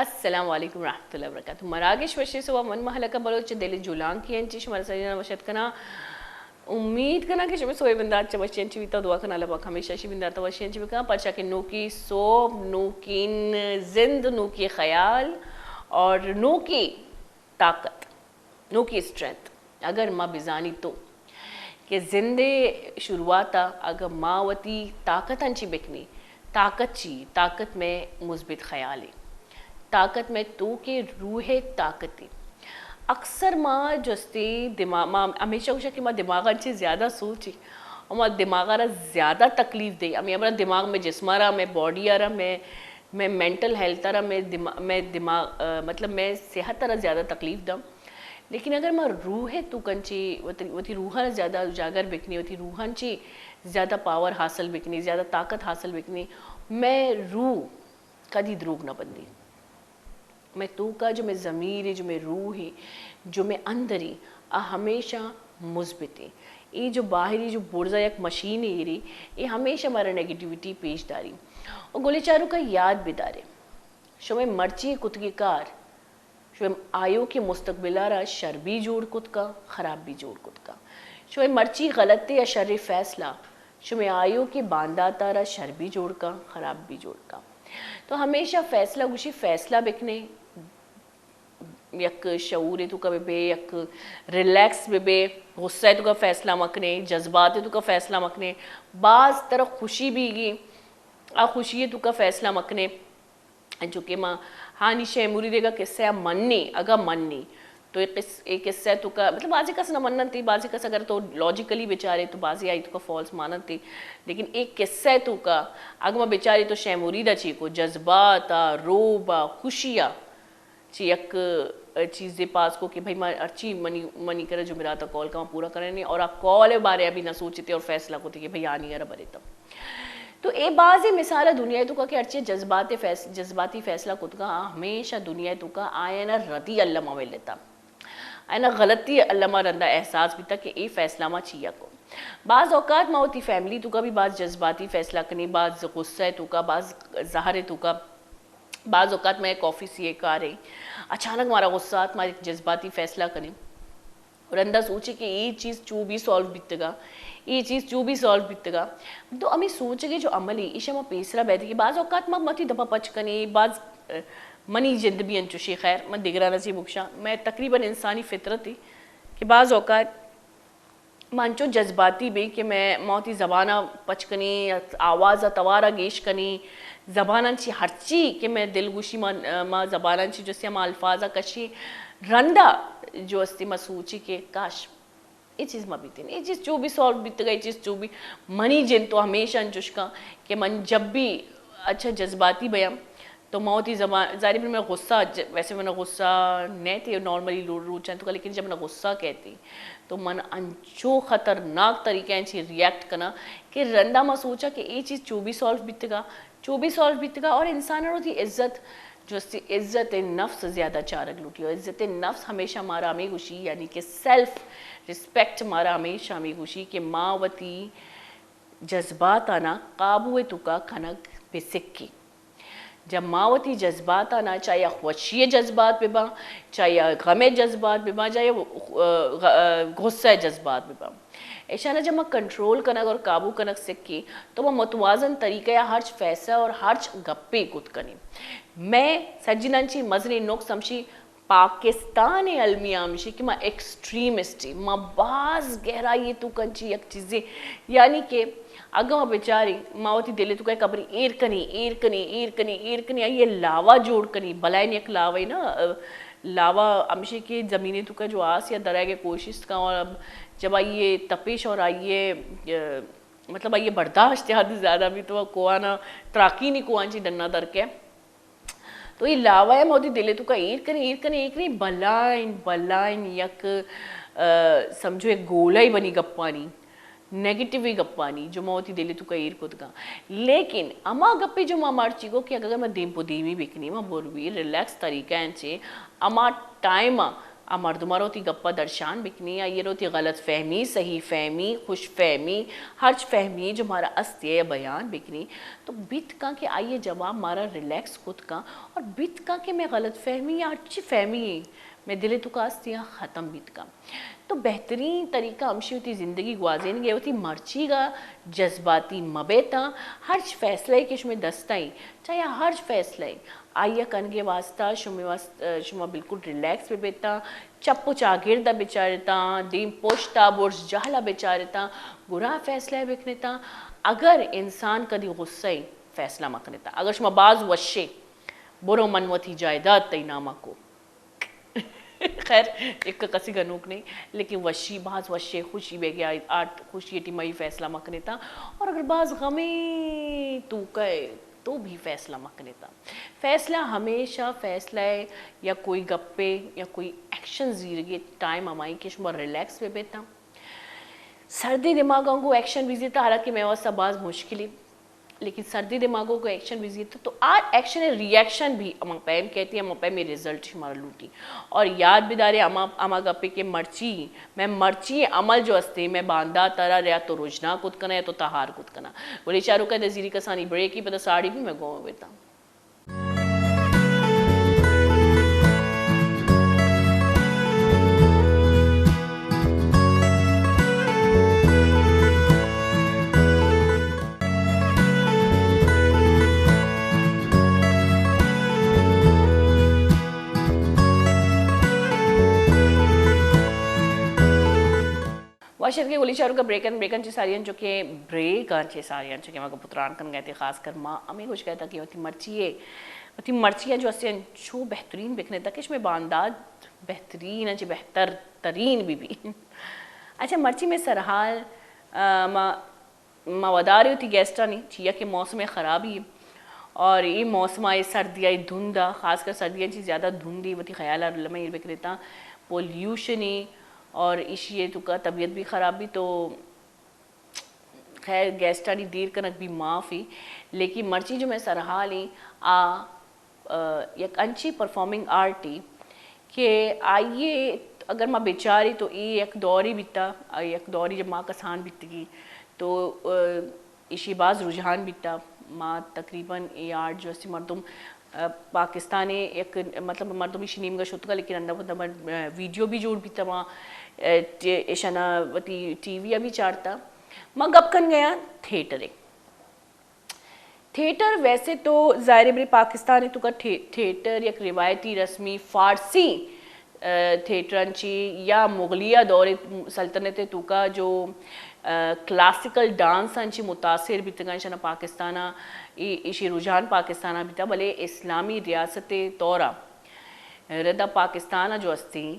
السلام علیکم ورحمۃ اللہ وبرکاتہ۔ مراگش وشیں صبح، من مہلکہ بلوچ دل جولانکی انچی شمارا سجنا وشت کنا۔ امید کنا کہ شمے صبح بندات چہ وشیں انچی بیتا، دعا کنا اللہ پاک ہمیشہ شی بندات وشیں انچی بکا، پرچا کہ نوکی صبح، نوکین زند، نوکی خیال اور نوکی طاقت، نوکی اسٹرینتھ۔ اگر ما بزانی تو کہ زندے شروعات ء اگر ما وتی طاقت انچی بکنی، طاقت چی؟ طاقت میں مثبت خیال ہے، طاقت میں تو کے روح طاقت ہے۔ اکثر ما جستی دماغ، ما ہمیشہ گوشا کہ ما دماغ انچی زیادہ سوچی اور ما دماغ را زیادہ تکلیف دے۔ ہمیں ہمارا دماغ میں، جسم را میں، باڈی را میں، میں مینٹل ہیلتھ را میں، دما-، میں دماغ، آ، مطلب میں صحت را زیادہ تکلیف دم۔ لیکن اگر ما روح توکن چی وتی، وتی روح ء زیادہ اجاگر بکنی، وتی روحان چی زیادہ پاور حاصل بکنی، زیادہ طاقت حاصل بکنی، میں روح کدی دروگ نہ بندی۔ میں توکا جو میں ضمیر ہے، جو میں روح ہے، جو میں اندر ہے، آ ہمیشہ مثبت ہے۔ اے جو باہری جو برزا یک مشین ہے ری، اے ہمیشہ ہمارا نیگیٹیوٹی پیش داری۔ اور گلے چاروں کا یاد بدارے، شمے مرچی کتگی کار شمئے آیوکیں مستقبل ء را شر بھی جوڑ کت کا، خراب بھی جوڑ کت کا۔ شمئے مرچی غلطیں یا شریں فیصلہ شمئے آیوکیں باندات ء را شر بھی جوڑ کا، خراب بھی جوڑ کا۔ تو ہمیشہ فیصلہ گوشی فیصلہ بکنے، یک شعور ء توکا بہ بے، یک ریلیکس بہ بے، غصہ ء توکا فیصلہ مکنے، جذبات ء توکا فیصلہ مکنے۔ باز ترا خوشی بیگی، آ خوشی ء توکا فیصلہ مکنے۔ انچو کہ ما ہانی شے مریدے گا قصہ ء منی، اگا منی تو اے قص-، اے قصہ ء توکا، مطلب، بازی کس نہ مننتی، بازی کس اگر تو لاجیکلی بچارے تو بازی آئی توکا فالس ماننتی، لیکن اے قصہ ء توکا اگا ما بچاری تو شے مرید ء چی کو، جذبات ء، روب ء، خوشی ء چی یک چیزے پاس کو کہ بھئی ما ہرچی منی، منی کرا جمعرات ء کال کا ما پورا کرنے اور آ کال ء بارے ابھی نہ سوچتے اور فیصلہ کو تے کہ بھئی آنی ارا بریتم۔ تو اے بازیں مثال ء دنیا ء توکا کہ ہرچی جذبات فیص-، جذباتی فیصلہ کتگا، آ ہمیشہ دنیا ء توکا آیانا ردی الما ملتا، آیانا غلطی الما رندا احساس بیتا کہ اے فیصلہ ما چیا کو۔ بعض اوقات ما وتی فیملی توکا بھی باز جذباتی فیصلہ کنی، باز غصہ ء توکا، باز زہر ء توکا، بعض اوقات میں کافی سی کارے، اچانک مارا غصہ آت، ما یک جذباتی فیصلہ کنی۔ رندا سوچی کہ اے چیز چو بھی سالو بیتگا، اے چیز چو بھی سالو بیتگا۔ تو ہمیں سوچگے جو عملی، ایشا ما پیسرا بیتی کہ بعض اوقات ما متی دپا پچ کنی، بعض، اه، منی جند بھی انچوشی، خیر، من دگرانا چی بکشاں۔ میں تقریباً انسانی فطرتی کہ بعض اوقات ما انچو جذباتی بیں کہ میں، ما وتی زبانا پچ کنی، آواز ء توار ء گیش کنی، زباناں چی ہرچی کہ میں دل گوشی ما، ما زباناں چی جستی ہما الفاظ ء کشی، رندا جو استی ما سوچی کہ کاش اے چیز مہ بیتین، اے چیز چو بھی سالو بیتگا، اے چیز چو بھی۔ منی جند تو ہمیشہ انچوش کن کہ من جب بھی اچھا جذباتی بیاں تو ما وتی زبان، ظاہر ہے من غصہ، ج-، ویسے من غصہ نہ تھی نارملی رو-، روچاں تو، لیکن جب من غصہ کہتی تو من انچو خطرناک طریقہ انچی ریئیکٹ کنا کہ رندا ما سوچا کہ اے چیز چو بھی سالو بیتگا، چو بھی سالو بیتگا اور انسان رو تھی عزت جو استی، عزت نفس زیادہ چارگ لوٹی اور عزت نفس ہمیشہ مارا ہمیں گوشی، یعنی کہ سیلف ریسپیکٹ مارا ہمیشہ ہمیں گوشی کہ ما وتی جذبات آنا قابو توکا کنگ بہ سکی۔ جب ما وتی جذبات آنا، چاہے آ خوشی جذبات بہ باں، چاہے آ غم جذبات بہ باں، چاہے آ غ-، آ غصہ جذبات بہ باں، ایشانا جب ما کنٹرول کنگ اور قابو کنگ سکی تو ما متوازن طریقہ یا ہرچ فیصلہ اور ہرچ گپے کت کنی۔ میں سجنان چی مزنی نقص ہمشی پاکستان ء المیہ ہمشی کہ ما ایکسٹریمسٹ ایں، ما باز گہرائی ء توکا چی یک چیزے، یعنی کہ اگاں ما بچاریں، ما وتی دل ء توکا یک ہبرے ایر کنی، ایر کنی، ایر کنی، ایر کنی، آئی ء لاوا جوڑ کنی، بلائیں یک لاوے نا، لاوا ہمشی کہ زمین ء توکا جو آس یا درائگ ء کوشست کن اور اب جب آئی ء تپش اور آئی ء، مطلب آئی ء برداشت حد زیادہ بھی تو کوہانا تراکینی کوہان چی ڈنا در کے۔ تو اے لاوہ ء ما وتی دل ء توکا ایر کنیں، ایر کنیں، ایر کنیں، بلائیں، بلائیں یک، آ، سمجھو یک گولہ ء منی گپانی، نیگیٹیو گپانی جو ما وتی دل ء توکا ایر کتگاں۔ لیکن ہما گپے جو ما مرچی گو کہ اگر ما دیم پہ دیمی بکنیں، ما بروی ریلیکس طریقہ انچیں، ہما ٹائم ء آ مردم ءَ را وتی گپ ءَ درشان بکنی، آئی ءَ را وتی غلط فہمی، صحیح فہمی، خوش فہمی، ہرچ فہمی جو مارا است ئے بیان بکنی، تو بیت کن کہ آئی ءِ جواب مارا ریلیکس کت کن اور بیت کن کہ مئے غلط فہمی یا ہرچی فہمی مئے دل ءِ توکا است ئے ختم بیت کن۔ تو بہترین طریقہ ہمشی وتی زندگی گوازینگ ءِ، وتی مرچیگ ءَ جذباتی مہ بیت آں۔ ہرچ فیصلہ ءَ کہ شمئے دست ءَ ایں، چاہے ہرچ فیصلہ ءَ، آئی ءَ کنگ ءِ واسطہ شمئے واست-، شما بالکل ریلیکس بہ بیت آں، چپ و چاگرد ءَ بچارت آں، دیم پشت ءَ برز جہل ءَ بچارت آں، گڑا فیصلہ ءَ بکنت آں۔ اگر انسان کدی غصہ ءَ، فیصلہ مہ کنت آں۔ اگر شما باز وش ئے، برو من وتی جائیداد تئی نام ءَ کو۔ خیر، یک کسی گنوک نہیں، لیکن وشی، باز وشے، خوشی بیگیا، آرٹ خوشی ٹی مئی فیصلہ مکنیتا۔ اور اگر باز غمے تو کئے تو بھی فیصلہ مکنیتا۔ فیصلہ ہمیشہ، فیصلہ ہے یا کوئی گپے یا کوئی ایکشن زیرگے ٹائم ہمائی کہ شما ریلیکس بہ بیتا۔ سردی دماغاں گو ایکشن بزیتا، حالانکہ مئے واسطہ باز مشکلی۔ لیکن سردی دماغوں کو ایکشن بزیت تو آ ایکشن ری ایکشن بھی ہما پیم کہتی، ہما پیم ریزلٹ شمارا لوٹی۔ اور یاد بدارے ہما، ہما گپے کہ مرچی، مئے مرچی عمل جو استے، مئے باندات ءَ را یا تو رجنا کت کنا یا تو تہار کت کنا۔ گڑا چاروکا دے زیری کسانی بریکی پدا ساڑی بھی مئے گوما بیتا۔ وش اتکے گلی چاروکا بریکن، بریکن چہ ساری انچو کہ، بریکن چہ ساری انچو کہ ما گپ تران کن گئے تھے، خاص کر ما ہمیں گوش گئے تھا کہ وتی مرچی ہے، وتی مرچی ہے جو اسے انچو بہترین بکنے تھا کہ شمے باندات بہترین انچے بہتر ترین بھی بھی۔ اچھا، مرچی میں سرحال، آ، ما ما ودار وتی گیسٹانی، چیا کہ موسم خرابی ہے اور یہ موسم آئے سردی آئے دھند آ، خاص کر سردیاں چی زیادہ دھندی وتی خیال آ لمہ ایر بکریتا، پولوشن ہی اور ایشی ہے تو کا طبیعت بھی خراب بھی تو خیر گیسٹانی دیر کنک بھی معاف ہی، لیکن مرچی جو میں سرحال ہی آ آ، یک انچیں پرفارمنگ آرٹے کہ آئی ء اگر ما بچاری تو اے یک دورے بیتا، آ، یک دورے جب ما کسان بیتگی تو، آ، ایشی باز رجحان بیتا۔ ما تقریباً اے آرٹ جو استی مردم، آ، پاکستان ء یک مطلب مردم ایشی نیمگا شتگا، لیکن اندا پدا ما، آ، ویڈیو بھی جوڑ بیتا ما، آ، ٹی-، ایشانا وتی ٹی وی ء بھی چارتا۔ ما گپ کن گیا تھیٹر ء۔ تھیٹر ویسے تو ظاہر ہے بلے پاکستان ء توکا تھے-، تھیٹر یک روایتی رسمی فارسی، آ، تھیٹر انچی یا مغلیہ دور سلطنت ء توکا جو، آ، کلاسیکل ڈانس انچی متاثر بیتگاں، ایشانا پاکستان ء ای-، ایشی رجحان پاکستان ء بیتا، بلے اسلامی ریاست ء طور ء ردا پاکستان ء جو استیں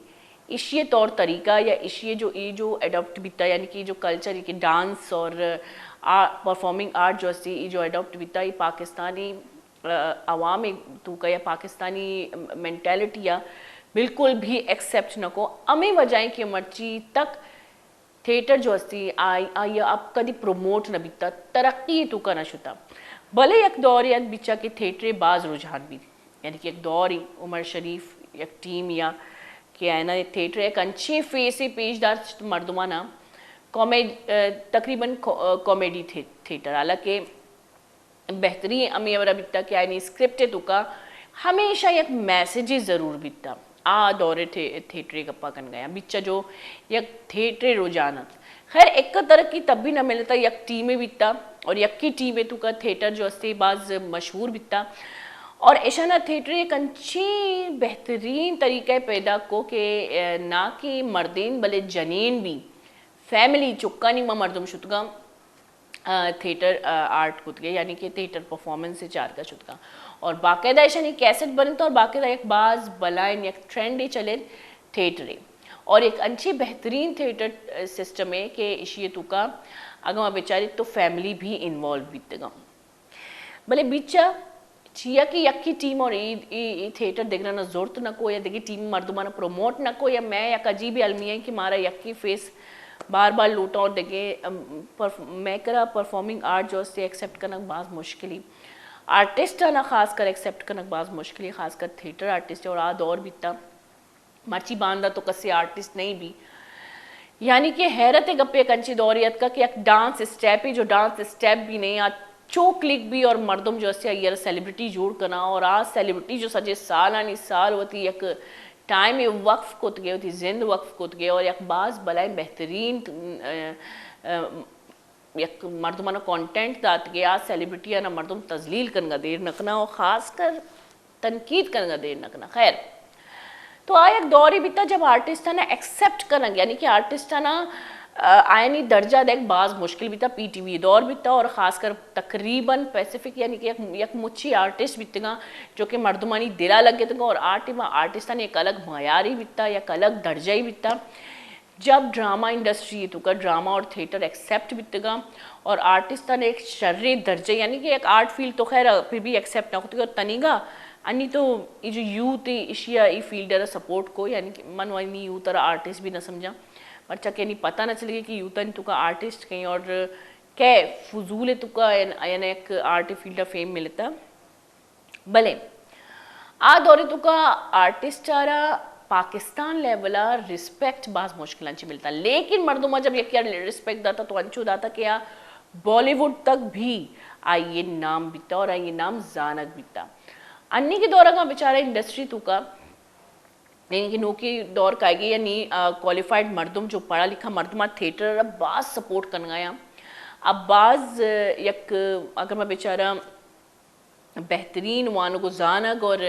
ایشی ء طور طریقہ یا ایشی ء جو، ای جو اڈاپٹ بیتا، یعنی کہ جو کلچر، کہ ڈانس اور آ-، پرفارمنگ آرٹ جو استی، ای جو اڈاپٹ بیتا، ای پاکستانی، آ، عوام توکا یا پاکستانی مینٹیلٹی ء بالکل بھی ایکسپٹ نہ کو۔ ہمیں وجہ ہیں کہ مرچی تک تھیٹر جو استی، آئی، آئی اب کدی پروموٹ نہ بیتا، ترقی توکا نہ شتا۔ بلے یک دورے ات بچا کہ تھیٹر باز رجحان بیت۔ یعنی کہ یک دورے عمر شریف یک ٹیم یا کہ آئینا تھیٹر یک انچیں فیسے پیش داشت مردمانا کامیڈ-، آ، تقریباً کا-، آ، کامیڈی تھے-، تھیٹر، حالانکہ بہترین ہمے ہبرا بیتا کہ آئینی اسکرپٹ توکا ہمیشہ یک میسجے ضرور بیتا۔ آ دور تھے-، تھیٹرے گپا کن گیا۔ بچا جو یک تھیٹرے رجحان ات۔ خیر، ایک ترقی تب بھی نہ ملتا، یک ٹیمے بیتا اور یکی ٹیمے توکا تھیٹر جو استے باز مشہور بیتا۔ اور ایشانا تھیٹر یک انچیں بہترین طریقہ پیدا کو کہ، اے، نہ کہ مردین بلے جنین بھی، فیملی چکانی ما مردم شتگاں، آ، تھیٹر، آ، آرٹ کتگے، یعنی کہ تھیٹر پرفارمنس چارگا شتگاں۔ اور باقاعدہ ایشانی کیسٹ بنت اور باقاعدہ یک باز بلائن یک ٹرینڈے چلت تھیٹرے۔ اور یک انچیں بہترین تھیٹر، آ، سسٹم ہے کہ ایشی توکا اگر ما بچاری تو فیملی بھی انوالو بیتگاں۔ بلے بچا چیا کہ یکی ٹیم اور ای، ای، ای تھیٹر دگرانا زورت نہ کو یا دگی ٹیم مردمانا پروموٹ نہ کو یا میں یک عجیبی المی ہیں کہ مارا یکی فیس بار بار لوٹا اور دگے، ام، پرف-، میں کرا پرفارمنگ آرٹ جو استے ایکسپٹ کنک باز مشکلی۔ آرٹسٹ آنا خاص کر ایکسپٹ کنک باز مشکلی، خاص کر تھیٹر آرٹسٹ اور آ دور بیتا۔ مرچی باندا تو کسے آرٹسٹ نہیں بھی، یعنی کہ حیرت گپے کنچی دوری اتکا کہ یک ڈانس اسٹیپ ہی جو ڈانس اسٹیپ بھی نہیں آ چو کلک بھی اور مردم جو اسے آئی سیلیبریٹی جوڑ کنا اور آ سیلیبریٹی جو سجے سالانی سال وتی یک ٹائم وقف کت گئے، وتی زند وقف کت گئے اور یک باز بلائیں بہترین، ا، ا، یک مردمانا کانٹینٹ دات گئے، آ سیلیبریٹی آنا مردم تذلیل کنگا دیر نہ کنا اور خاص کر تنقید کنگا دیر نہ کنا۔ خیر، تو آ یک دورے بیتا جب آرٹسٹ آنا ایکسپٹ کنگ، یعنی کہ آرٹسٹ آنا، آ، آیانی درجہ دیگ باز مشکل بیتا، پی ٹی وی دور بیتا اور خاص کر تقریباً پیسیفک یعنی کہ یک، یک مچی آرٹسٹ بیتگاں جو کہ مردمانی دلا لگتگاں اور آ ٹیما آرٹسٹ آنا یک الگ معیاری بیتا، یک الگ درجہ ہی بیتا۔ جب ڈرامہ انڈسٹری توکا ڈرامہ اور تھیٹر ایکسپٹ بیتگا اور آرٹسٹ آنا ایک شریں درجہ، یعنی کہ ایک آرٹ فیلڈ تو خیر پھر بھی ایکسپٹ نہ کتگا اور تنیگا انی تو ای جو یوتھ اشیا ای فیلڈ را سپورٹ کو، یعنی کہ من وانی یوتھ را آرٹسٹ بھی نہ سمجھا، پرچا کہ انی پتہ نہ چلگی کہ یوتھ آنی توکا آرٹسٹ کہیں اور کہ فضول توکا یعنی ایک آرٹ فیلڈ فیم ملتا۔ بلے آ دورے توکا آرٹسٹ آرا پاکستان لیول آ ریسپیکٹ باز مشکلان چی ملتا، لیکن مردم جب یکی آرا ریسپیکٹ داتا تو انچو داتا کہ آ بالی ووڈ تک بھی آئی نام بیتا اور آئی نام زانگ بیتا۔ انی کے دورا کا بیچارہ انڈسٹری توکا یعنی کہ نوکی دور کائیگی یعنی، آ، کوالیفائیڈ مردم جو پڑھا لکھا مردم آ تھیٹر آرا باز سپورٹ کنگا یا۔ اب باز، آ، یک اگر میں بیچارہ بہترین وانگ و زانگ اور،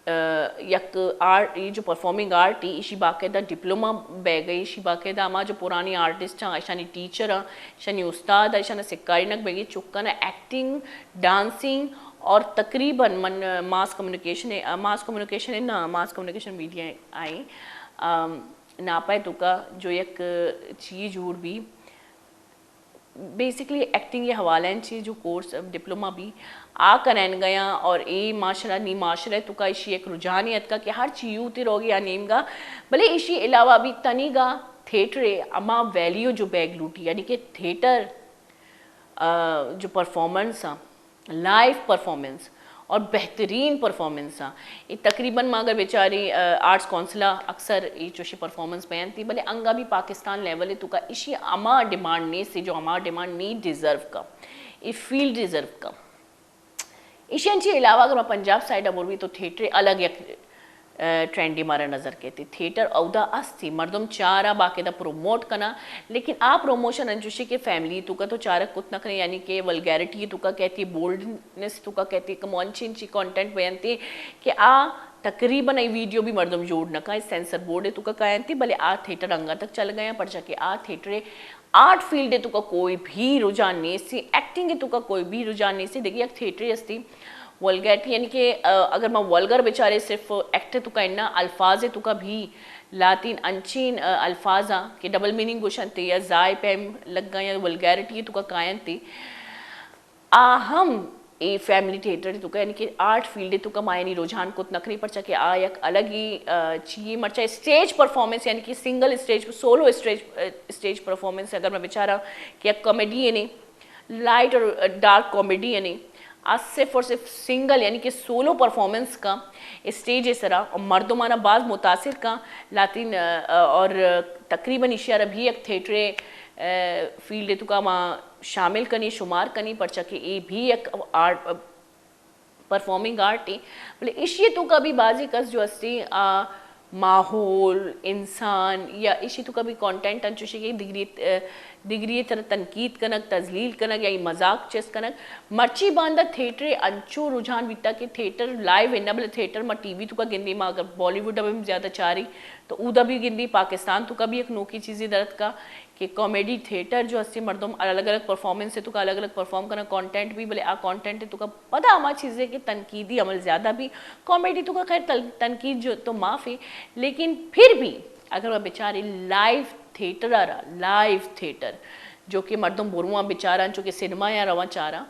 آ، یک آرٹ، یہ جو پرفارمنگ آرٹ ہی، ایشی باقاعدہ ڈپلوما بیگ ء، ایشی باقاعدہ ہما جو پرانی آرٹسٹ ہیں، ایشانی ٹیچر ہیں، ایشانی استاد ہیں، ایشانا سکارینگ بیگ ء، چکانا ایکٹنگ، ڈانسنگ اور تقریباً من ماس کمیونیکیشن، آ، ماس کمیونیکیشن نہ، ماس کمیونیکیشن میڈیا آئیں، آم، ناپائے توکا جو یک چیز جوڑ بھی، بیسکلی ایکٹنگ ء حوالہ انت چی جو کورس ڈپلوما بی آ کنین گیا اور اے معاشرہ نی معاشرہ توکا ایشی ایک رجحان اتکا کہ ہر چی یوتھ روگی آ نیمگا، بلے ایشی علاوہ بھی تنیگا تھیٹر ء ہما ویلیو جو بیگ لوٹی یعنی کہ تھیٹر، آ، جو پرفارمنس آ، لائیو پرفارمنس اور بہترین پرفارمنس آ۔ اے تقریباً ما اگر بیچاری، آ، آرٹس کونسل آ اکثر اے چوشی پرفارمنس بیان تی، بلے انگا بھی پاکستان لیول توکا ایشی ہما ڈیمانڈ نیست جو ہما ڈیمانڈ نی ڈیزرو کا، اے فیلڈ ڈیزرو کا۔ ایشی انچی علاوہ اگر ما پنجاب سائیڈ آ بروی تو تھیٹر الگ یک ٹرینڈی مارا نظر کیتی۔ تھیٹر اودا استی، مردم چارا باقاعدہ پروموٹ کنا، لیکن آ پروموشن انچوشی کہ فیملی توکا تو چارک کت نہ کنے، یعنی کہ ولگیرٹی توکا کہتی، بولڈنس توکا کہتی، کمو انچی انچی کانٹینٹ بیانتی کہ آ تقریباً ای ویڈیو بھی مردم جوڑ نہ کائیں، سینسر بورڈ توکا کائنتی، بلے آ تھیٹر انگا تک چل گئے، پرچا کہ آ تھیٹر آرٹ فیلڈ توکا کوئی بھی رجحان نیستی، ایکٹنگ توکا کوئی بھی رجحان نیستی۔ دیکھیے یک تھیٹر استی، ولگیرٹی، یعنی کہ، آ، اگر ما ولگر بیچارے صرف ایکٹ توکا انا الفاظ توکا بھی لاتین انچین، آ، الفاظ آ کہ ڈبل میننگ گوشنتے یا زائے پیم لگا یا ولگیرٹی توکا کائنتے، آ ہم اے فیملی تھیٹر توکا یعنی کہ آرٹ فیلڈ توکا ما یعنی رجحان کت نکنی، پرچا کہ آ یک الگ ہی، آ، چیئے مرچا اسٹیج پرفارمنس یعنی کہ سنگل اسٹیج، سولو اسٹیج، آ، اسٹیج پرفارمنس اگر میں بیچارا کہ یک کامیڈی یعنی لائٹ اور ڈارک کامیڈی یعنی آ صرف اور صرف سنگل یعنی کہ سولو پرفارمنس کا اسٹیج سرا اور مردمانا باز متاثر کا لاتین، آ، اور تقریباً ایشی عرب ہی یک تھیٹر، آ، فیلڈ توکا ما شامل کنی، شمار کنی، پرچا کہ اے بھی یک آرٹ، پرفارمنگ آرٹ ایں، بلے ایشی توکا بھی بازی کس جو استی آ ماحول، انسان یا ایشی توکا بھی کانٹینٹ انچوشی کہ دگری، دگری طرح تنقید کنگ، تذلیل کنگ یا ای مذاق چست کنگ۔ مرچی باندا تھیٹر انچو رجحان بیتا کہ تھیٹر لائیو ہے نہ، بلے تھیٹر ما ٹی وی توکا گندی، ما اگر بالی ووڈ اب ہم زیادہ چاری تو اودا بھی گندی، پاکستان توکا بھی ایک نوکی چیزی درد کا کہ کامیڈی تھیٹر جو ہستی مردم الگ الگ پرفارمنس توکا الگ الگ پرفارم کنا، کانٹینٹ بھی، بلے آ کانٹینٹ توکا پدا ہما چیزے کہ تنقیدی عمل زیادہ بھی، کامیڈی توکا خیر تل-، تنقید جو تو معاف ہے، لیکن پھر بھی اگر وہ بیچاری لائیو تھیٹر آ رہا، لائیو تھیٹر جو کہ مردم برواں بچاراں، چونکہ سینما یا رواں چاراں،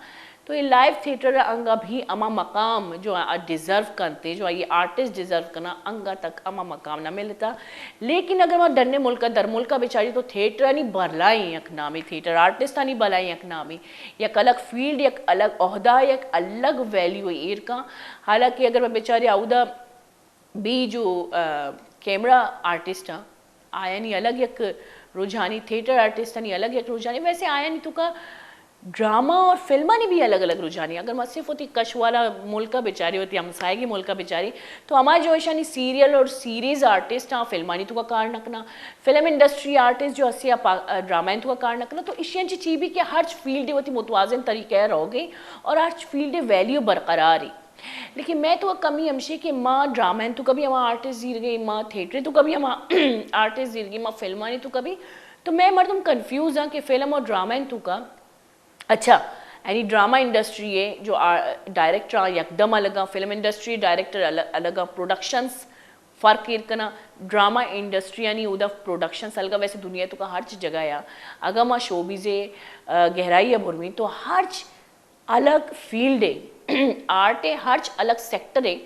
تو یہ لائیو تھیٹر انگا بھی اما مقام جو آ ڈیزرو کنتے، جو آئی آرٹسٹ ڈیزرو کنا، انگا تک اما مقام نہ ملتا۔ لیکن اگر ما ڈنے ملکا، در ملکا بچاری تو تھیٹرانی بلائیں یک نامی، تھیٹر آرٹسٹانی بلائیں یک نامی، یک الگ فیلڈ، یک الگ عہدہ، یک الگ ویلیو ایر کا۔ حالانکہ اگر ما بچاری اودا بی جو، آ، کیمرہ آرٹسٹ آں، آیانی الگ یک رجحانی، تھیٹر آرٹسٹانی الگ یک رجحانی۔ ویسے آیانی توکا ڈرامہ اور فلمانی بھی الگ الگ رجحانی۔ اگر ما صرف وتی کش والا ملک ءَ بچاری، وتی ہمسائیگی ملک ءَ بچاری، تو ہما جو ایشانی سیریل اور سیریز آرٹسٹ آں، فلمانی توکا کار نہ کناں، فلم انڈسٹری آرٹسٹ جو ہستی آ پا-، ڈرامہ توکا کار نہ کناں، تو ایشی انچی چی بھی کہ ہرچ فیلڈ وتی متوازن طریقہ ءَ روگی اور ہرچ فیلڈ ویلیو برقرار ای۔ لیکن مئے توکا کمی ہمشی کہ ما ڈرامہ توکا بھی ہما آرٹسٹ زیرگ ایں، ما تھیٹر توکا بھی ہما آرٹسٹ زیرگ ایں، ما فلمانی توکا بھی۔ تو مئے مردم کنفیوز آں کہ فلم اور ڈرامہ توکا، اچھا، یعنی ڈرامہ انڈسٹری ہے جو آ-، ڈائریکٹر آں یکدم الگ آں، فلم انڈسٹری ڈائریکٹر الگ، الگ آں، پروڈکشنز فرق ایر کناں۔ ڈرامہ انڈسٹری یعنی اودا پروڈکشنز الگ آں، ویسے دنیا توکا ہرچ جگہ آ، اگاں ما شوبیز ءِ، آ، گہرائی ءَ برمیں تو ہرچ الگ فیلڈ ءِ، آرٹ ءِ ہرچ الگ سیکٹر ءِ،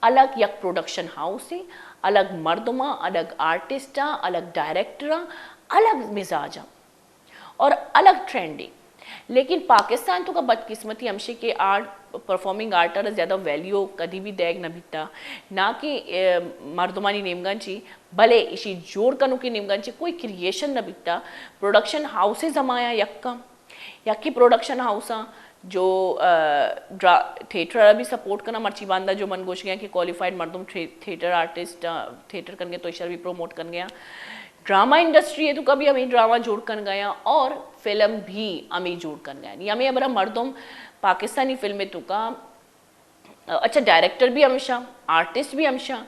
الگ یک پروڈکشن ہاؤس ءِ، الگ مردماں، الگ آرٹسٹاں، الگ ڈائریکٹراں، الگ مزاجاں اور الگ ٹرینڈ ءِ۔ لیکن پاکستان توکا بدقسمتی ہمشی کہ آرٹ، پرفارمنگ آرٹ ءَ را زیادہ ویلیو کدی بھی دیگ نہ بیتا، نہ کہ، اے، مردمانی نیمگاں چی، بلے ایشی جوڑ کنوکے نیمگاں چی کوئی کریئیشن نہ بیتا۔ پروڈکشن ہاؤسز ہمایاں یکاں، یکے پروڈکشن ہاؤس آں جو، آ، ڈرا-، تھیٹر ءَ بھی سپورٹ کناں، مرچی باندا جو من گوشگ ءَ آں کہ کوالیفائیڈ مردم تھے-، تھیٹر آرٹسٹ، آ، تھیٹر کنگ ءَ تو ایشرا بھی پروموٹ کنگ ءَ آں۔ ڈرامہ انڈسٹری ءِ توکا بھی ہمے ڈرامہ جوڑ کنگ ءَ آں اور فلم بھی ہمے جوڑ کنگ ءَ آں۔ یعنی ہمے ہبرا مردم پاکستانی فلم ءِ توکا اچھا، ڈائریکٹر بھی ہمشاں، آرٹسٹ بھی ہمشاں۔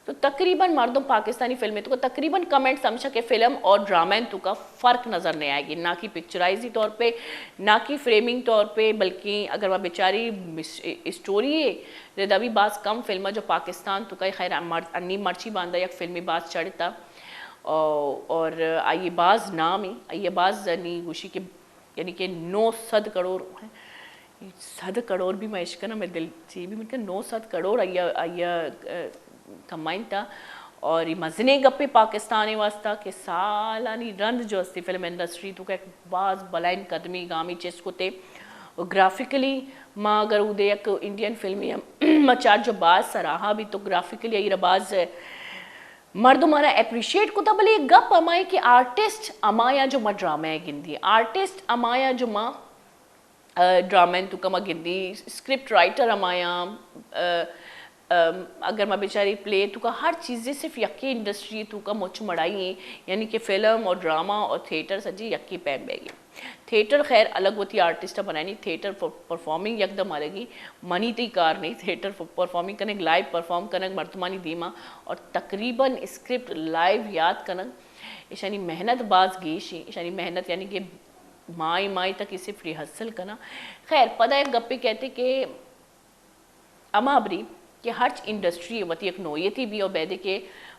تو تقریباً مردم پاکستانی فلم ءِ توکا تقریباً کمنٹس ہمشاں کہ فلم اور ڈرامہ ءِ توکا فرق نظر نہ آئیگی، نہ کہ پکچرائزی طور پہ، نہ کہ فریمنگ طور پہ، بلکہ اگر ما بچاری مس-، اسٹوری ءِ ردا بھی باز کم فلم جو پاکستان توکا، خیر، مر-، انی مرچی باندا یک فلمے باز چڑھتا، او-، اور آئی باز نام ءِ، آئی باز نی گوشی کہ یعنی کہ نو سد کروڑ، سد کروڑ بھی ما اشکناں، مئے دل چی بھی من کہ نو سد کروڑ آئی ءَ، آئی ءَ، آ، کمائینتا۔ اور اے مزنیں گپے پاکستان ءِ واسطہ کہ سالانی رند جو استی فلم انڈسٹری توکا یک باز بلائیں قدمی گامی چست کتے۔ اور گرافیکلی ما اگر اودے یک انڈین فلمے ہم ما چار جو باز سراہا بھی تو گرافیکلی آئی را باز مردماں را اپریشیٹ کتا، بلے گپ ہمائیں کہ آرٹسٹ ہمایاں جو ما ڈرامہ ءَ گندی، آرٹسٹ ہمایاں جو ما، آ، ڈرامہ ءِ توکا ما گندی، اسکرپٹ رائٹر ہمایاں، آ، آ، اگر ما بچاری پلے ءِ توکا ہر چیزے صرف یکے انڈسٹری ءِ توکا مچ مڑائی ایں، یعنی کہ فلم اور ڈرامہ اور تھیٹر سجی یکے پیم بیگی۔ تھیٹر خیر الگ وتی آرٹسٹ ءَ بنائینی، تھیٹر پر-، پرفارمنگ یکدم الگی، منی تئی کار نہیں، تھیٹر پ-، performing king, live perform king مردمانی دیما، اور تقریباً اسکرپٹ لائیو یاد کنگ، ایشانی محنت باز گیشی، ایشانی محنت یعنی کہ ماہی ماہی تک صرف ریہرسل کناں۔ خیر، پدا یک گپے کہتے کہ ہما ہبری کہ ہرچ انڈسٹری ءِ وتی یک نوعیتے بی، اور بیدے کہ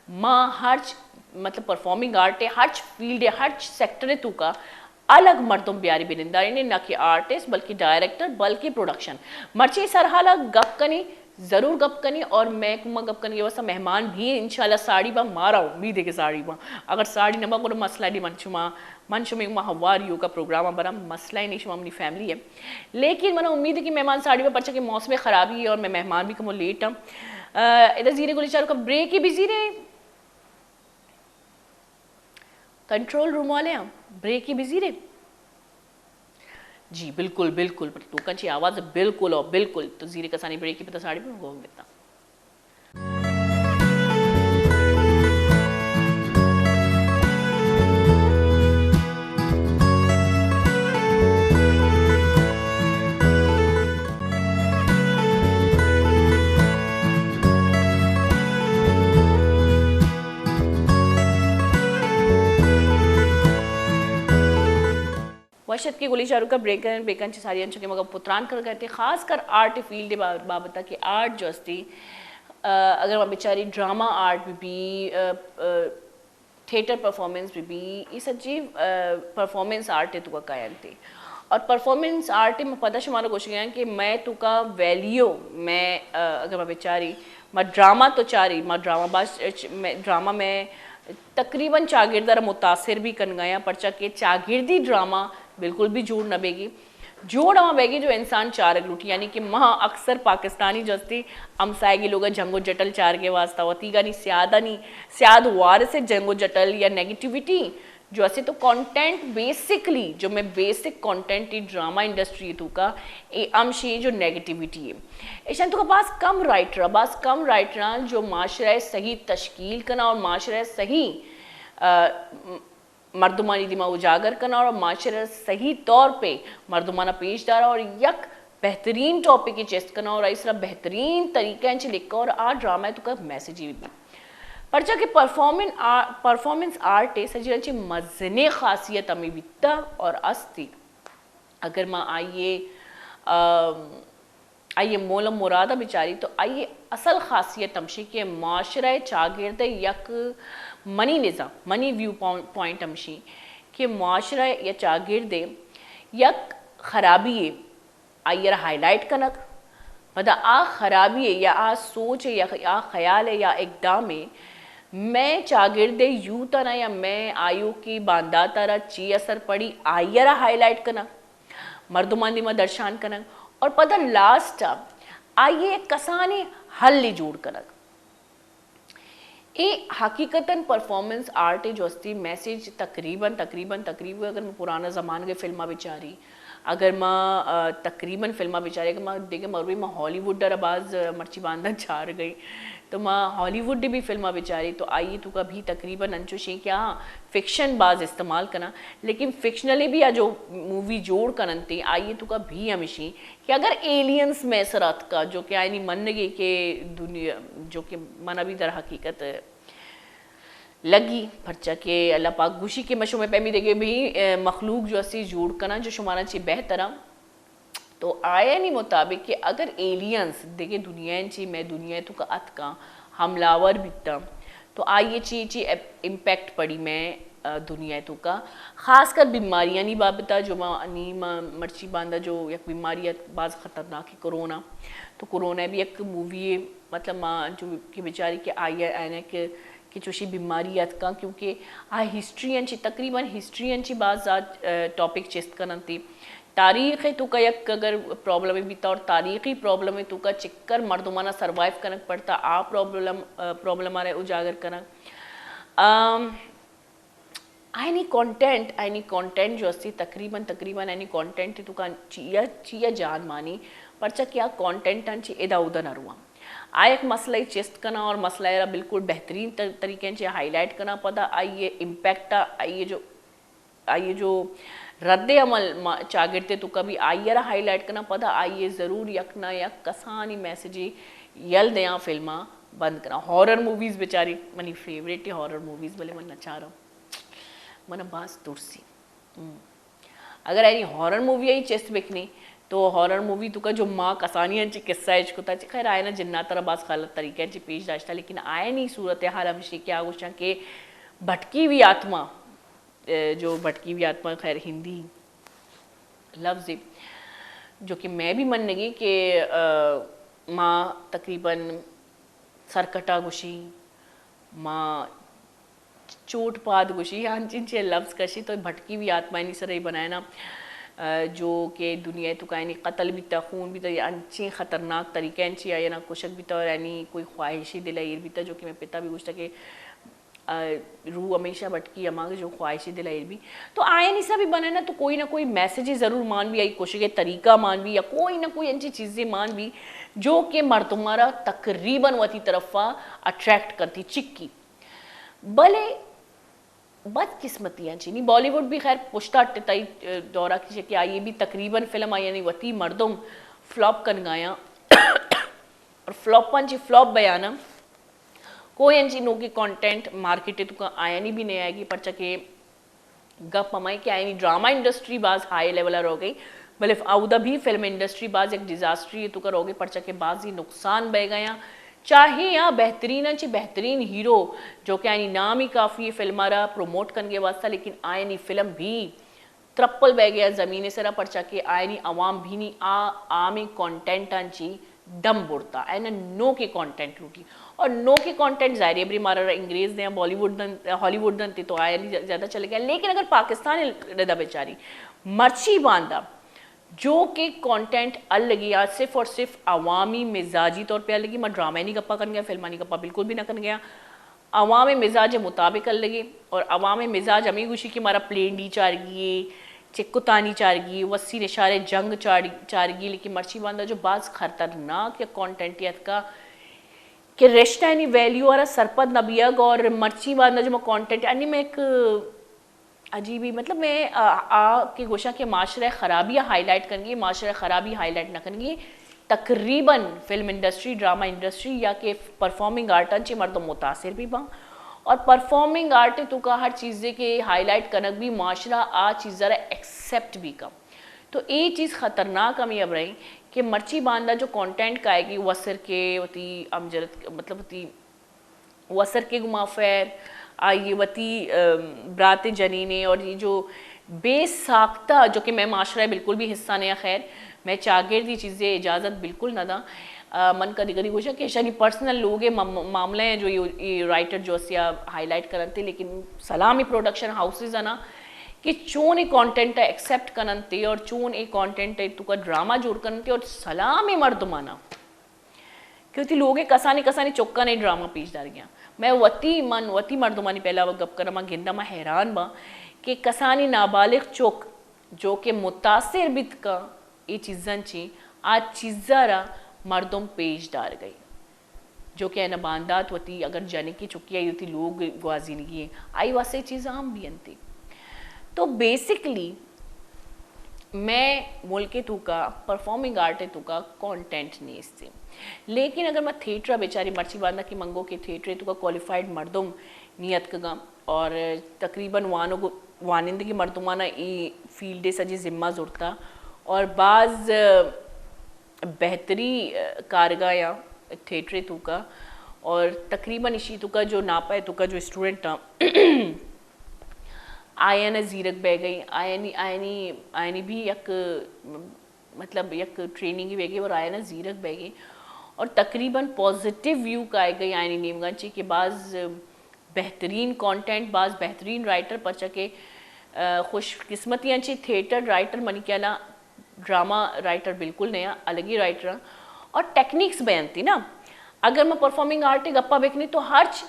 ما ہرچ، مطلب، پرفارمنگ آرٹ ءِ ہرچ فیلڈ ءِ ہرچ سیکٹر ءِ توکا الگ مردم بیاری بنندارینیں، نہ کہ آرٹسٹ بلکہ ڈائریکٹر بلکہ پروڈکشن۔ مرچی سرحال ءَ گپ کنی، ضرور گپ کنی، اور مئے گوما گپ کنگ ءِ واسطہ مہمان بھی انشاءاللہ ساڑی با، مارا امید ہے کہ ساڑی با، اگر ساڑی نہ با گڑا مسئلہ نہیں، من شما من شمے گوما ہوار یوگا پروگرام ءَ براں، مسئلہ ءِ نہیں، شما منی فیملی ہے۔ لیکن منا امید ہے کہ مہمان ساڑی با، پرچا کہ موسم خرابی ہے اور مئے مہمان بھی کمو لیٹ ہیں۔ آ، ادا زیرے گلیں چاروکاں، بریک ہی بھی زیرے، کنٹرول روم والے ہیں، بریک ہی بھی زیرے۔ جی بالکل، بالکل، پر توکاں چی آواز بالکل اور بالکل، تو زیرے کسانی بریک ہی پتا ساڑی با گوگ بیتا۔ وش اتکے گلیں چاروکاں، بریک ءَ، بریک ءَ چہ ساری انچو کہ مگہ پتران کر گئے تھے، خاص کر آرٹ فیلڈ با-، بابت کہ آرٹ جو استی، آ، اگر ما بچاری ڈرامہ آرٹ بھی بی، آ، آ، تھیٹر پرفارمنس بھی بی، یہ سجی، آ، پرفارمنس آرٹ توکا کاینتے۔ اور پرفارمنس آرٹ میں پتہ شمارا گوشگ ءَ آں کہ مئے توکا ویلیو، مئے، آ، اگر ما بچاری، ما ڈرامہ تو چاری، ما ڈرامہ باز، مئے ڈرامہ مئے تقریباً چاگرد ءَ را متاثر بھی کنگ ءَ آں، پرچا کہ چاگردی ڈرامہ بالکل بھی جوڑ نہ بیگی۔ جوڑ ہما بیگی جو انسان چارگ لوٹی، یعنی کہ ما اکثر پاکستانی جو استی ہمسائگی لوگا جنگ و جٹل چارگے واسطہ وتیگانی سیادانی سیاد وارث جنگ و جٹل یا نیگیٹیویٹی جو استی تو کانٹینٹ بیسکلی جو میں بیسک کانٹینٹ ای ڈرامہ انڈسٹری تو کا اے امشی جو نیگیٹیویٹی ہے ایشان تو کا باز کم رائٹر باز کم رائٹر جو معاشرہ صحیح تشکیل کنا اور معاشرہ صحیح مردمانی دیما اجاگر کناں اور معاشرہ صحیح طور پہ مردمانا پیش دارا اور یک بہترین ٹاپک چست کناں اور اس طرح بہترین طریقہ انچ لکھا اور آ ڈرامہ تو کا میسج بھی پرچا کہ پرفارمنس پرفارمنس آرٹ ہے سجیرا چی مزنے خاصیت ہمیں بیتا اور استی اگر ما آئیے آئی ء مول ء مراد ء بچاری تو آئی ء اصل خاصیت ہمشی کہ معاشرہ ء چاگرد ء یک منی نظام منی ویو پوائنٹ ہمشی کہ معاشرہ یا چاگرد ء یک خرابی ء آئی ء را ہائی لائٹ کنگ پدا آ خرابی ء یا آ سوچ ء یا آ خیال ء یا اقدام ء مئے چاگرد ء یوتھ ء را یا مئے آیوکیں باندات ء را چی اثر پڑی آئی ء را ہائی لائٹ کنگ مردمان دیما درشان کنگ اور پدا لاسٹ ء آئی ء یک کسانیں حلے جوڑ کنگ۔ اے حقیقتاً پرفارمنس آرٹ ء جو استی میسج تقریباً تقریباً تقریباً اگر میں پرانا زمانگ ء فلم ء بچاری اگر ما تقریباً فلم ء بچاری اگر ما دیگہ مروی ما ہالی ووڈ ء را باز مرچی باندن چار گئی تو ما ہالی ووڈ بھی فلم ء بچاری تو آئی تو کا بھی تقریباً انچوشیں کہ ہاں فکشن باز استعمال کنا لیکن فکشنلی بھی آ جو مووی جوڑ کننتے آئی تو کا بھی ہمشی کہ اگر ایلینز میں سر اتکا جو کہ آئینی منگے کہ دنیا جو کہ منا بھی در حقیقت لگی پرچا کہ اللہ پاک گوشی کہ میں شمے پیمی دیگے بھی مخلوق جو اسی جوڑ کنا جو شمارا چی بہترا تو آیانی مطابق کہ اگر ایلینز دگہ دنیا چی میں دنیا تو کا اتکا حملہ آور بیتا تو آئی چی چی امپیکٹ پڑی میں دنیا تو کا خاص کر بیماریانی بابتا جو ما نی ما مرچی باندا جو یک بیماری باز خطرناک کرونا تو کرونا بھی یک مووی مطلب ما جو کہ بیچاری کہ آئی اینک کہ چوشی بیماری اتکاں کیونکہ آ ہسٹری انچی تقریباً ہسٹری انچی باز زیاد ٹاپک چست کننتی تاریخ تو کا یک اگر پرابلم بیتا اور تاریخی پرابلم تو کا چکر مردمانا سروائیو کنگ پڑتا آ پرابلم پرابلم آرے اجاگر کنگ آئینی کانٹینٹ آئینی کانٹینٹ جو استی تقریباً تقریباً آئینی کانٹینٹ تو کا چیا چیا جان مانی پرچا کہ آ کانٹینٹ آن چی ادا ادا نہ رواں آ یک مسئلہ چست کنا اور مسئلہ را بالکل بہترین طریقے چی ہائی لائٹ کنا پدا آئیے امپیکٹ آئیے جو آئی جو رد عمل چاگرد تو کبھی آئی را ہائی لائٹ کنا پدا آئیے ضرور یک نہ یک کسانی میسجی یل دیاں فلماں بند کنا ہارر موویز بیچاری منی فیوریٹ ہارر موویز بلے من نہ چاروں من باز ترسی اگر اینی ہارر مووی ای چست بکنی تو ہارر مووی تو کا جو ماں کسانی انچی قصہ اچ کتا چی خیر آئینا جنات را باز غلط طریقے چی پیش داشتا لیکن آئینی صورتحال ہمشی کیا گوشاں کہ بھٹکی ہوئی آتما جو بھٹکی ہوئی آتما خیر ہندی لفظ جو کہ میں بھی منگی کہ ما تقریباً سرکٹا گوشی ما چوٹ پاد گوشی انچین چے لفظ کشی تو بھٹکی ہوئی آتما اینی سر ہی بنائنا جو کہ دنیا تو کائنی قتل بیتا خون بیتا یا انچین خطرناک طریقے انچی آیا نا کشک بیتا اور یعنی کوئی خواہشی دل ایر بیتا جو کہ میں پتا بھی گوشتا کہ روح ہمیشہ بٹکی ہما جو خواہشی دل ایر بی تو آیانی سا بھی بننا تو کوئی نہ کوئی میسج ضرور مان بی آئی کوشش طریقہ مان بی یا کوئی نہ کوئی انچی چیزیں مان بی جو کہ مردمارا تقریباً وتی طرفا اٹریکٹ کرتی چکی بلے بد قسمتی ہیں چینی بالی ووڈ بھی خیر پشتا ٹتائی دورہ کی کہ آئیے بھی تقریباً فلم آئی یعنی وتی مردم فلاپ کن گایا اور فلاپ پن چی فلاپ بیانا کوئی انچی نوکیں کانٹینٹ مارکیٹ ء توکا آیانی بھی نہیں آئے گی پرچا کہ گپ ہمائیں کہ آیانی ڈرامہ انڈسٹری باز ہائی لیول ء روگئی بلے اودا بھی فلم انڈسٹری باز یک ڈیزاسٹری ء توکا روگئی پرچا کہ بازی نقصان بہ گیا چاہے آ بہترین چہ بہترین ہیرو جو کہ آیانی نامی کافی فلم را پروموٹ کنگے واسطہ لیکن آیانی فلم بھی ترپل بہ گیا زمین سرا پرچا کہ آیانی عوام بھی نی آ عامی کانٹینٹ آن چی دم برتا ایناں نوکیں کانٹینٹ لوٹی اور نوکیں کانٹینٹ ظاہر ہے بری مارا انگریز دیں بالی ووڈ دن ہالی ووڈ دن تے تو آیا زیادہ چلے گیا لیکن اگر پاکستان ردا بیچاری مرچی باندا جو کہ کانٹینٹ الگی آ صرف اور صرف عوامی مزاجی طور پہ الگی، ما ڈرامہ نی گپا کن گیا، فلمانی گپا بالکل بھی نہ کن گیا۔ عوام مزاج مطابق الگی اور عوام مزاج ہمیں گوشی کہ مارا پلینڈی چارگی، چکتانی چارگی، وسی نشارے جنگ چار-، چارگی، لیکن مرچی باندا جو باز خطرناک یا کانٹینٹ اتکا کہ رشتہ نی ویلیو آرا سرپد نہ بیگ اور مرچی باندا جو ما کانٹینٹ انی میں ایک عجیبی، مطلب میں آ، آ کہ گوشاں کہ معاشرہ خرابی ہائی لائٹ کنگی، معاشرہ خرابی ہائی لائٹ نہ کنگی، تقریباً فلم انڈسٹری، ڈرامہ انڈسٹری یا کہ پرفارمنگ آرٹ چی مردم متاثر بھی باں اور پرفارمنگ آرٹ تو کا ہر چیزے کے ہائی لائٹ کنگ بھی معاشرہ آ چیزا را ایکسپٹ بھی کم۔ تو اے چیز خطرناک ہمیں اب رہی کہ مرچی باندا جو کانٹینٹ کائے گی وسر کے وتی امجرت، مطلب وتی وسر کے گما فیر، آئی وتی برات جنینے اور یہ جو بے ساختہ، جو کہ میں معاشرہ بالکل بھی حصہ نہیں، خیر میں چاگرد یہ چیزیں اجازت بالکل نہ داں۔ من کدی کدی گوشاں کہ شانی پرسنل لوگ معاملہ ہیں جو یہ رائٹر جو اسیا ہائی لائٹ کرتے، لیکن سلامی پروڈکشن ہاؤسز ہیں نا کہ چون یہ کانٹینٹ ایکسپٹ کننتے اور چون یہ کانٹینٹ تو کا ڈرامہ جوڑ کننتے اور سلامی مردمانہ کہ وتی لوگ ء کسانی کسانی چکانی ڈرامہ پیش دارگیاں۔ میں وتی، من وتی مردمانی پہلا گپ کناں، من گنداں من حیران باں کہ کسانی نابالغ چک جو کہ متاثر بیت کن اے چیزاں چی، آ چیزا را مردم پیش دارگئی جو کہ اینا باندات وتی اگر جنکی چکی آئی وتی لوگ گوازینگی ہیں، آئی واسطے چیز عام بھی انتی۔ تو بیسکلی میں ملک توکا پرفارمنگ آرٹ توکا کانٹینٹ نیست۔ لیکن اگر ما تھیٹر ء بچاری، مرچی باندا کہ منگو کہ تھیٹر ء توکا کوالیفائیڈ مردم نی اتکگاں اور تقریباً وانگ، وانندگی مردمانا ای فیلڈ ء سجے ذمہ زرتا اور باز بہتری کارگاہ یا تھیٹر ء توکا اور تقریباً اشی توکا جو ناپا ء توکا جو اسٹوڈنٹ آں آیانا زیرگ بہ گئی، آیانی، آیانی، آیانی بھی یک مطلب یک ٹریننگ بیگی اور آیانا زیرگ بیگی اور تقریباً پازیٹیو ویو کائے گئی آیانی نیمگا چی کہ باز بہترین کانٹینٹ، باز بہترین رائٹر، پرچہ کہ خوش قسمتی انچی تھیٹر رائٹر منی خیالا ڈرامہ رائٹر بالکل نیا، الگی رائٹر اور ٹیکنیکس بیانتی نا۔ اگر ما پرفارمنگ آرٹ گپا بکنی تو ہرچ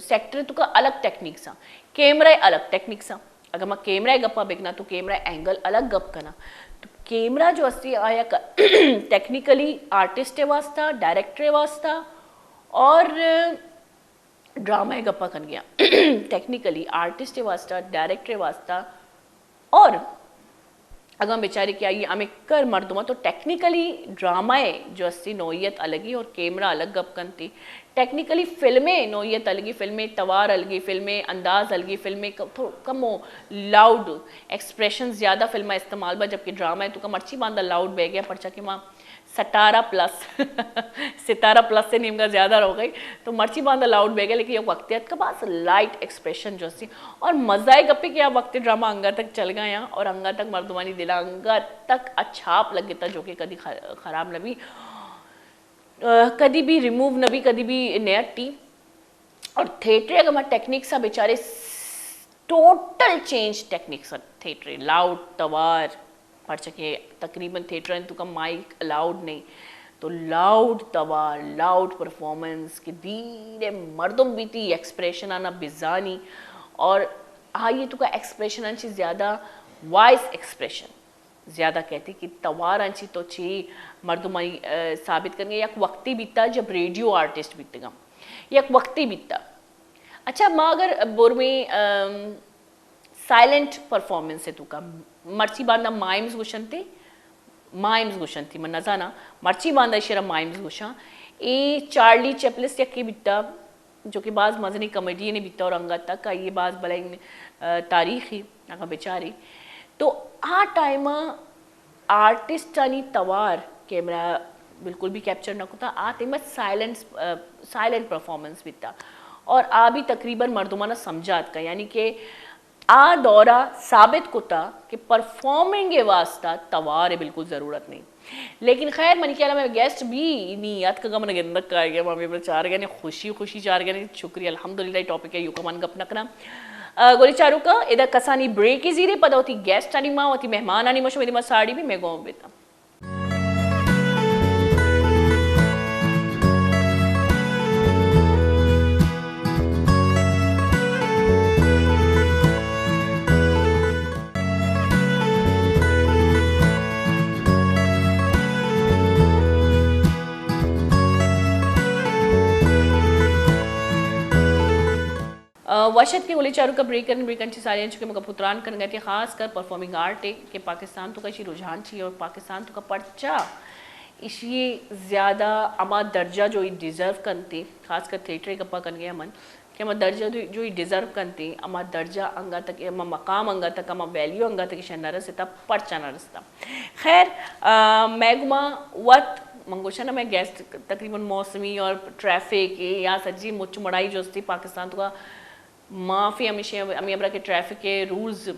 سیکٹر تو کا الگ ٹیکنیکس ہیں، کیمرہ الگ ٹیکنیکس ہیں۔ اگر ما کیمرہ ء گپا بکناں تو کیمرہ اینگل الگ گپ کناں۔ تو کیمرہ جو استی آیا ٹیکنیکلی آرٹسٹ ء واسطہ، ڈائریکٹر ء واسطہ اور ڈرامہ ء گپا کن گیا ٹیکنیکلی آرٹسٹ ء واسطہ، ڈائریکٹر ء واسطہ اور اگاں بچاری کہ آئی ہمیں کر مردماں تو ٹیکنیکلی ڈرامہ ء جو استی نوعیت الگی اور کیمرہ الگ گپ کنتی، ٹیکنیکلی فلمیں نوعیت الگی، فلمیں توار الگی، فلمیں انداز الگی، فلمیں کمو لاؤڈ ایکسپریشن زیادہ فلم استعمال با، جبکہ ڈرامہ ء تو کا مرچی باندا لاؤڈ بہ گیا، پرچا کہ ما ستارہ پلس ستارہ پلس سے نیمگا زیادہ رو گئی تو مرچی باندا لاؤڈ بہ گیا، لیکن یہ وقت اتکا باز لائٹ ایکسپریشن جو سی اور مزہ ء گپے کہ آ وقت ڈرامہ انگا تک چل گیا اور انگا تک مردمانی دلا انگا تک اچھاپ لگتا جو کہ کدی خراب نہ بی، کدی بھی ریموو نہ بی، کدی بھی نیٹی۔ اور تھیٹر اگر ما ٹیکنیکس ء بچارے، total change techniques theatre, loud توار، پرچہ کہ تقریباً تھیٹر انت تو کا مائک الاؤڈ نہیں، تو لاؤڈ توار، لاؤڈ پرفارمنس کہ دیر مردم بیتی ایکسپریشن آنا بزانی اور آئیے تو کا ایکسپریشن انچی زیادہ وائس ایکسپریشن زیادہ کہتی کہ توار انچی تو چی مردمانی ثابت کرنے یک وقتی بیتا جب ریڈیو آرٹسٹ بیتگا، یک وقتی بیتا۔ اچھا، ما اگر برمی سائلنٹ پرفارمنس ہے تو کا مرچی باندا مائمز گوشنتے، مائمز گوشنتی، من نزانا مرچی باندا شرا مائمز گوشاں۔ اے چارلی چیپلس یکی بیتا جو کہ باز مزنی کامیڈی نے بیتا اور انگا تک آئیے باز بلائیں تاریخی اگا بچاری تو آ ٹائم آرٹسٹانی توار کیمرہ بالکل بھی کیپچر نہ کتا، آ ٹائم سائلنس، سائلنٹ پرفارمنس بیتا اور آ بھی تقریباً مردمانا سمجھا اتکا، یعنی کہ آ دورہ ثابت کتا کہ پرفارمنگ واسطہ توار بالکل ضرورت نہیں۔ لیکن خیر، منی خیال میں گیسٹ بھی نی اتکگا من گندگ کائے گیا، ما بھی چار گئے نے خوشی خوشی چار گئے نے، شکریہ الحمدللہ۔ ٹاپک ہے یوکا من گپ نہ کناں۔ ء، گلیں چاروکاں، ادا کسانی بریکے زیریں، پدا وتی گیسٹانی ما، وتی مہمانانی ما شمئے دیما ساڑی بیں، مئے گوں بتاں۔ ء، وش اتکیں گلیں چاروکاں، بریک کنیں، بریک ءَ چہ ساری انچو کہ ما گپ ءُ تران کنگ ءَ اتیں، خاص کر پرفارمنگ آرٹ ءِ کہ پاکستان توکا ایشی رجحان چی اور پاکستان توکا پرچا ایشی زیادہ ہما درجہ جو ای ڈیزرو کنتی، خاص کر تھیٹر ءِ گپا کنگے من کہ ہما درجہ جو، جو ای ڈیزرو کنتی، ہما درجہ انگا تک، ہما مقام انگا تک، ہما ویلیو انگا تک ایشاں نہ رستا، پرچا نہ رستا۔ خیر، آ، مئے گما وت من گوشاں نا، مئے گیسٹ تقریباً موسمی اور ٹریفک یا سجی مچ مڑائی جو استی پاکستان توکا معافی ہمیشہ ہمیں ہمراہ کہ ٹریفک ءِ رولز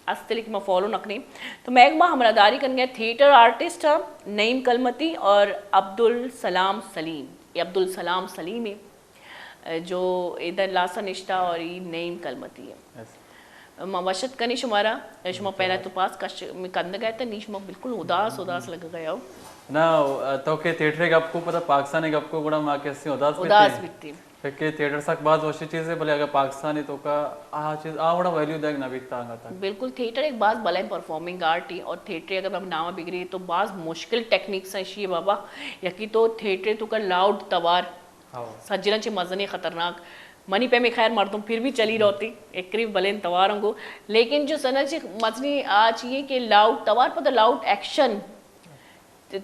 است لیکن ما فالو نہ کنیں۔ تو مئے گما ہمراہ داری کنگے تھیٹر آرٹسٹ ہاں نعیم کلمتی اور عبدالسلام سلیم، یہ عبدالسلام سلیم ہے۔ جو ادھر لاسا نشتہ اور یہ نعیم کلمتی ہے۔ ما وش اتک کنیں شمارا، شما پہلا تو پاس کش کندگ ءَ اتاں، نی شما بالکل اداس، اداس لگگ ءَ ہو۔ نا، تو کہ تھیٹر ءِ گپ کو، پدا پاکستان ءِ گپ کو، گڑا ما کسی اداس بیتیں۔ اداس بیتیں۔ کہ تھیٹر سک باز وشی چیزے، بلے اگر پاکستان ءِ توکا آ چیز، آ وڑا ویلیو دیگ نہ بیتا انگا تک۔ بالکل، تھیٹر ایک باز بلائیں پرفارمنگ آرٹ ہے اور تھیٹر اگر ہم نام بگری تو باز مشکل ٹیکنیکس ہیں شی بابا۔ یکی تو تھیٹر توکا لاؤڈ توار، ہاؤ۔ سجلاں چہ مزنیں خطرناک۔ منی پیمیں خیر مردم پھر بھی چلی روتی، ایک قریب بلین توار ہوں گو۔ لیکن جو سنا چہ مزنی آ چیئے کہ لاؤڈ توار پدا لاؤڈ ایکشن،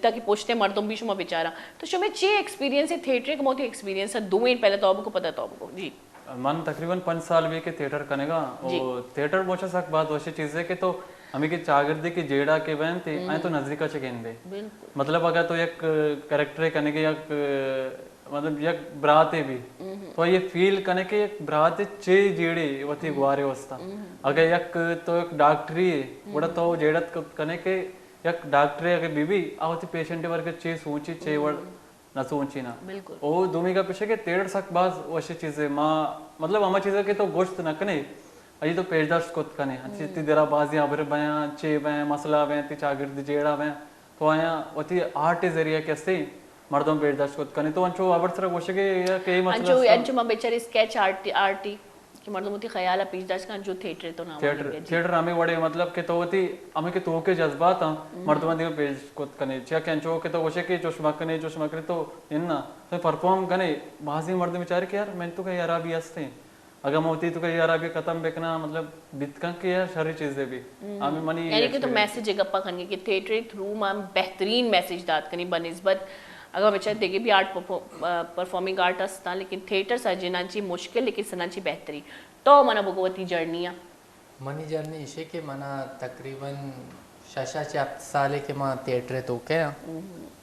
تاکہ پشتے مردم بھی شما بیچارا۔ تو شمے چے ایکسپیرینس ہے تھیٹر ءِ؟ کہ موتی ایکسپیرینس ہے دوئیں، پہلے تو بکو پدا تو بکو۔ جی۔ من تقریباً پنچ سال بھی کہ تھیٹر کنگا۔ جی۔ او تھیٹر موچا سک باز وشی چیز ہے کہ تو ہمیں کہ چاگردے کہ جیڑا کہ بینتے، ہیں تو نزدیکا چہ گندے۔ بالکل۔ مطلب اگر تو یک کریکٹر کنگے، یک مطلب یک براتے بھی، تو یہ فیل کنے کہ یک براتے چے جیڑے وتی گوارے واسطہ۔ اگر یک تو یک ڈاکٹری ہے، گڑا تو جیڑت کنے کہ یک ڈاکٹرے اگر بی بی، آ وتی پیشنٹ ورگ چے سوچی، چے وڑ نہ سوچی نا۔ بالکل۔ او دومی گپ اش کہ تھیٹر سک باز وشی چیزے، ما مطلب ہما چیزے کہ تو گوشت نہ کنے، اجی تو پیش داشت کت کنے۔ انچی تی درا بازی ہبر بیاں، چے بیاں، مسئلہ بیاں، تی چاگردی جیڑا بیاں، تو آیاں وتی آرٹ ءِ ذریعہ کہ استے مردم پیش داشت کت کنے۔ تو انچو ہبر سرا گوشگے یا کہ اے مسئلہ انچو، استا؟ انچو ما بیچارے اسکیچ آرٹ، آرٹی کہ مردم وتی خیال ءَ پیش داشت کن، جو تھیٹر تو نام تھیٹر، لگے، جی۔ تھیٹر ہمیں وڑے مطلب کہ تو وتی ہمیں کہ تو کے جذبات ہاں، مردم دیگہ پیش کت کنے۔ چیا کہ انچو کہ تو گوشے کہ چوش مکنے، چوش مکنے تو اننا، تو پرفارم کنے، بازی مردم بیچارے کہ یار من تو کہ یار ابھی ہستے۔ اگر من وتی تو کہ یار ابھی ختم بکنا، مطلب بیت کن کہ یار شری چیزے بھی۔ ہمیں منی یعنی کہ تو ایکسپیرینس۔ میسج گپا کنگے کہ تھیٹر تھرو ما بہترین میسج دات کنی بنسبت اگر بچار دیگے بھی آرٹ پرفو-، پرفارمنگ آرٹ استاں، لیکن تھیٹر سجنان چی مشکل، لیکن سنان چی بہتری۔ تو منا بگو وتی جرنی ءَ۔ منی جرنی ایشے کہ منا تقریباً شش ءَ چہ ہپت سالے کہ ما تھیٹر ءِ توکے آں۔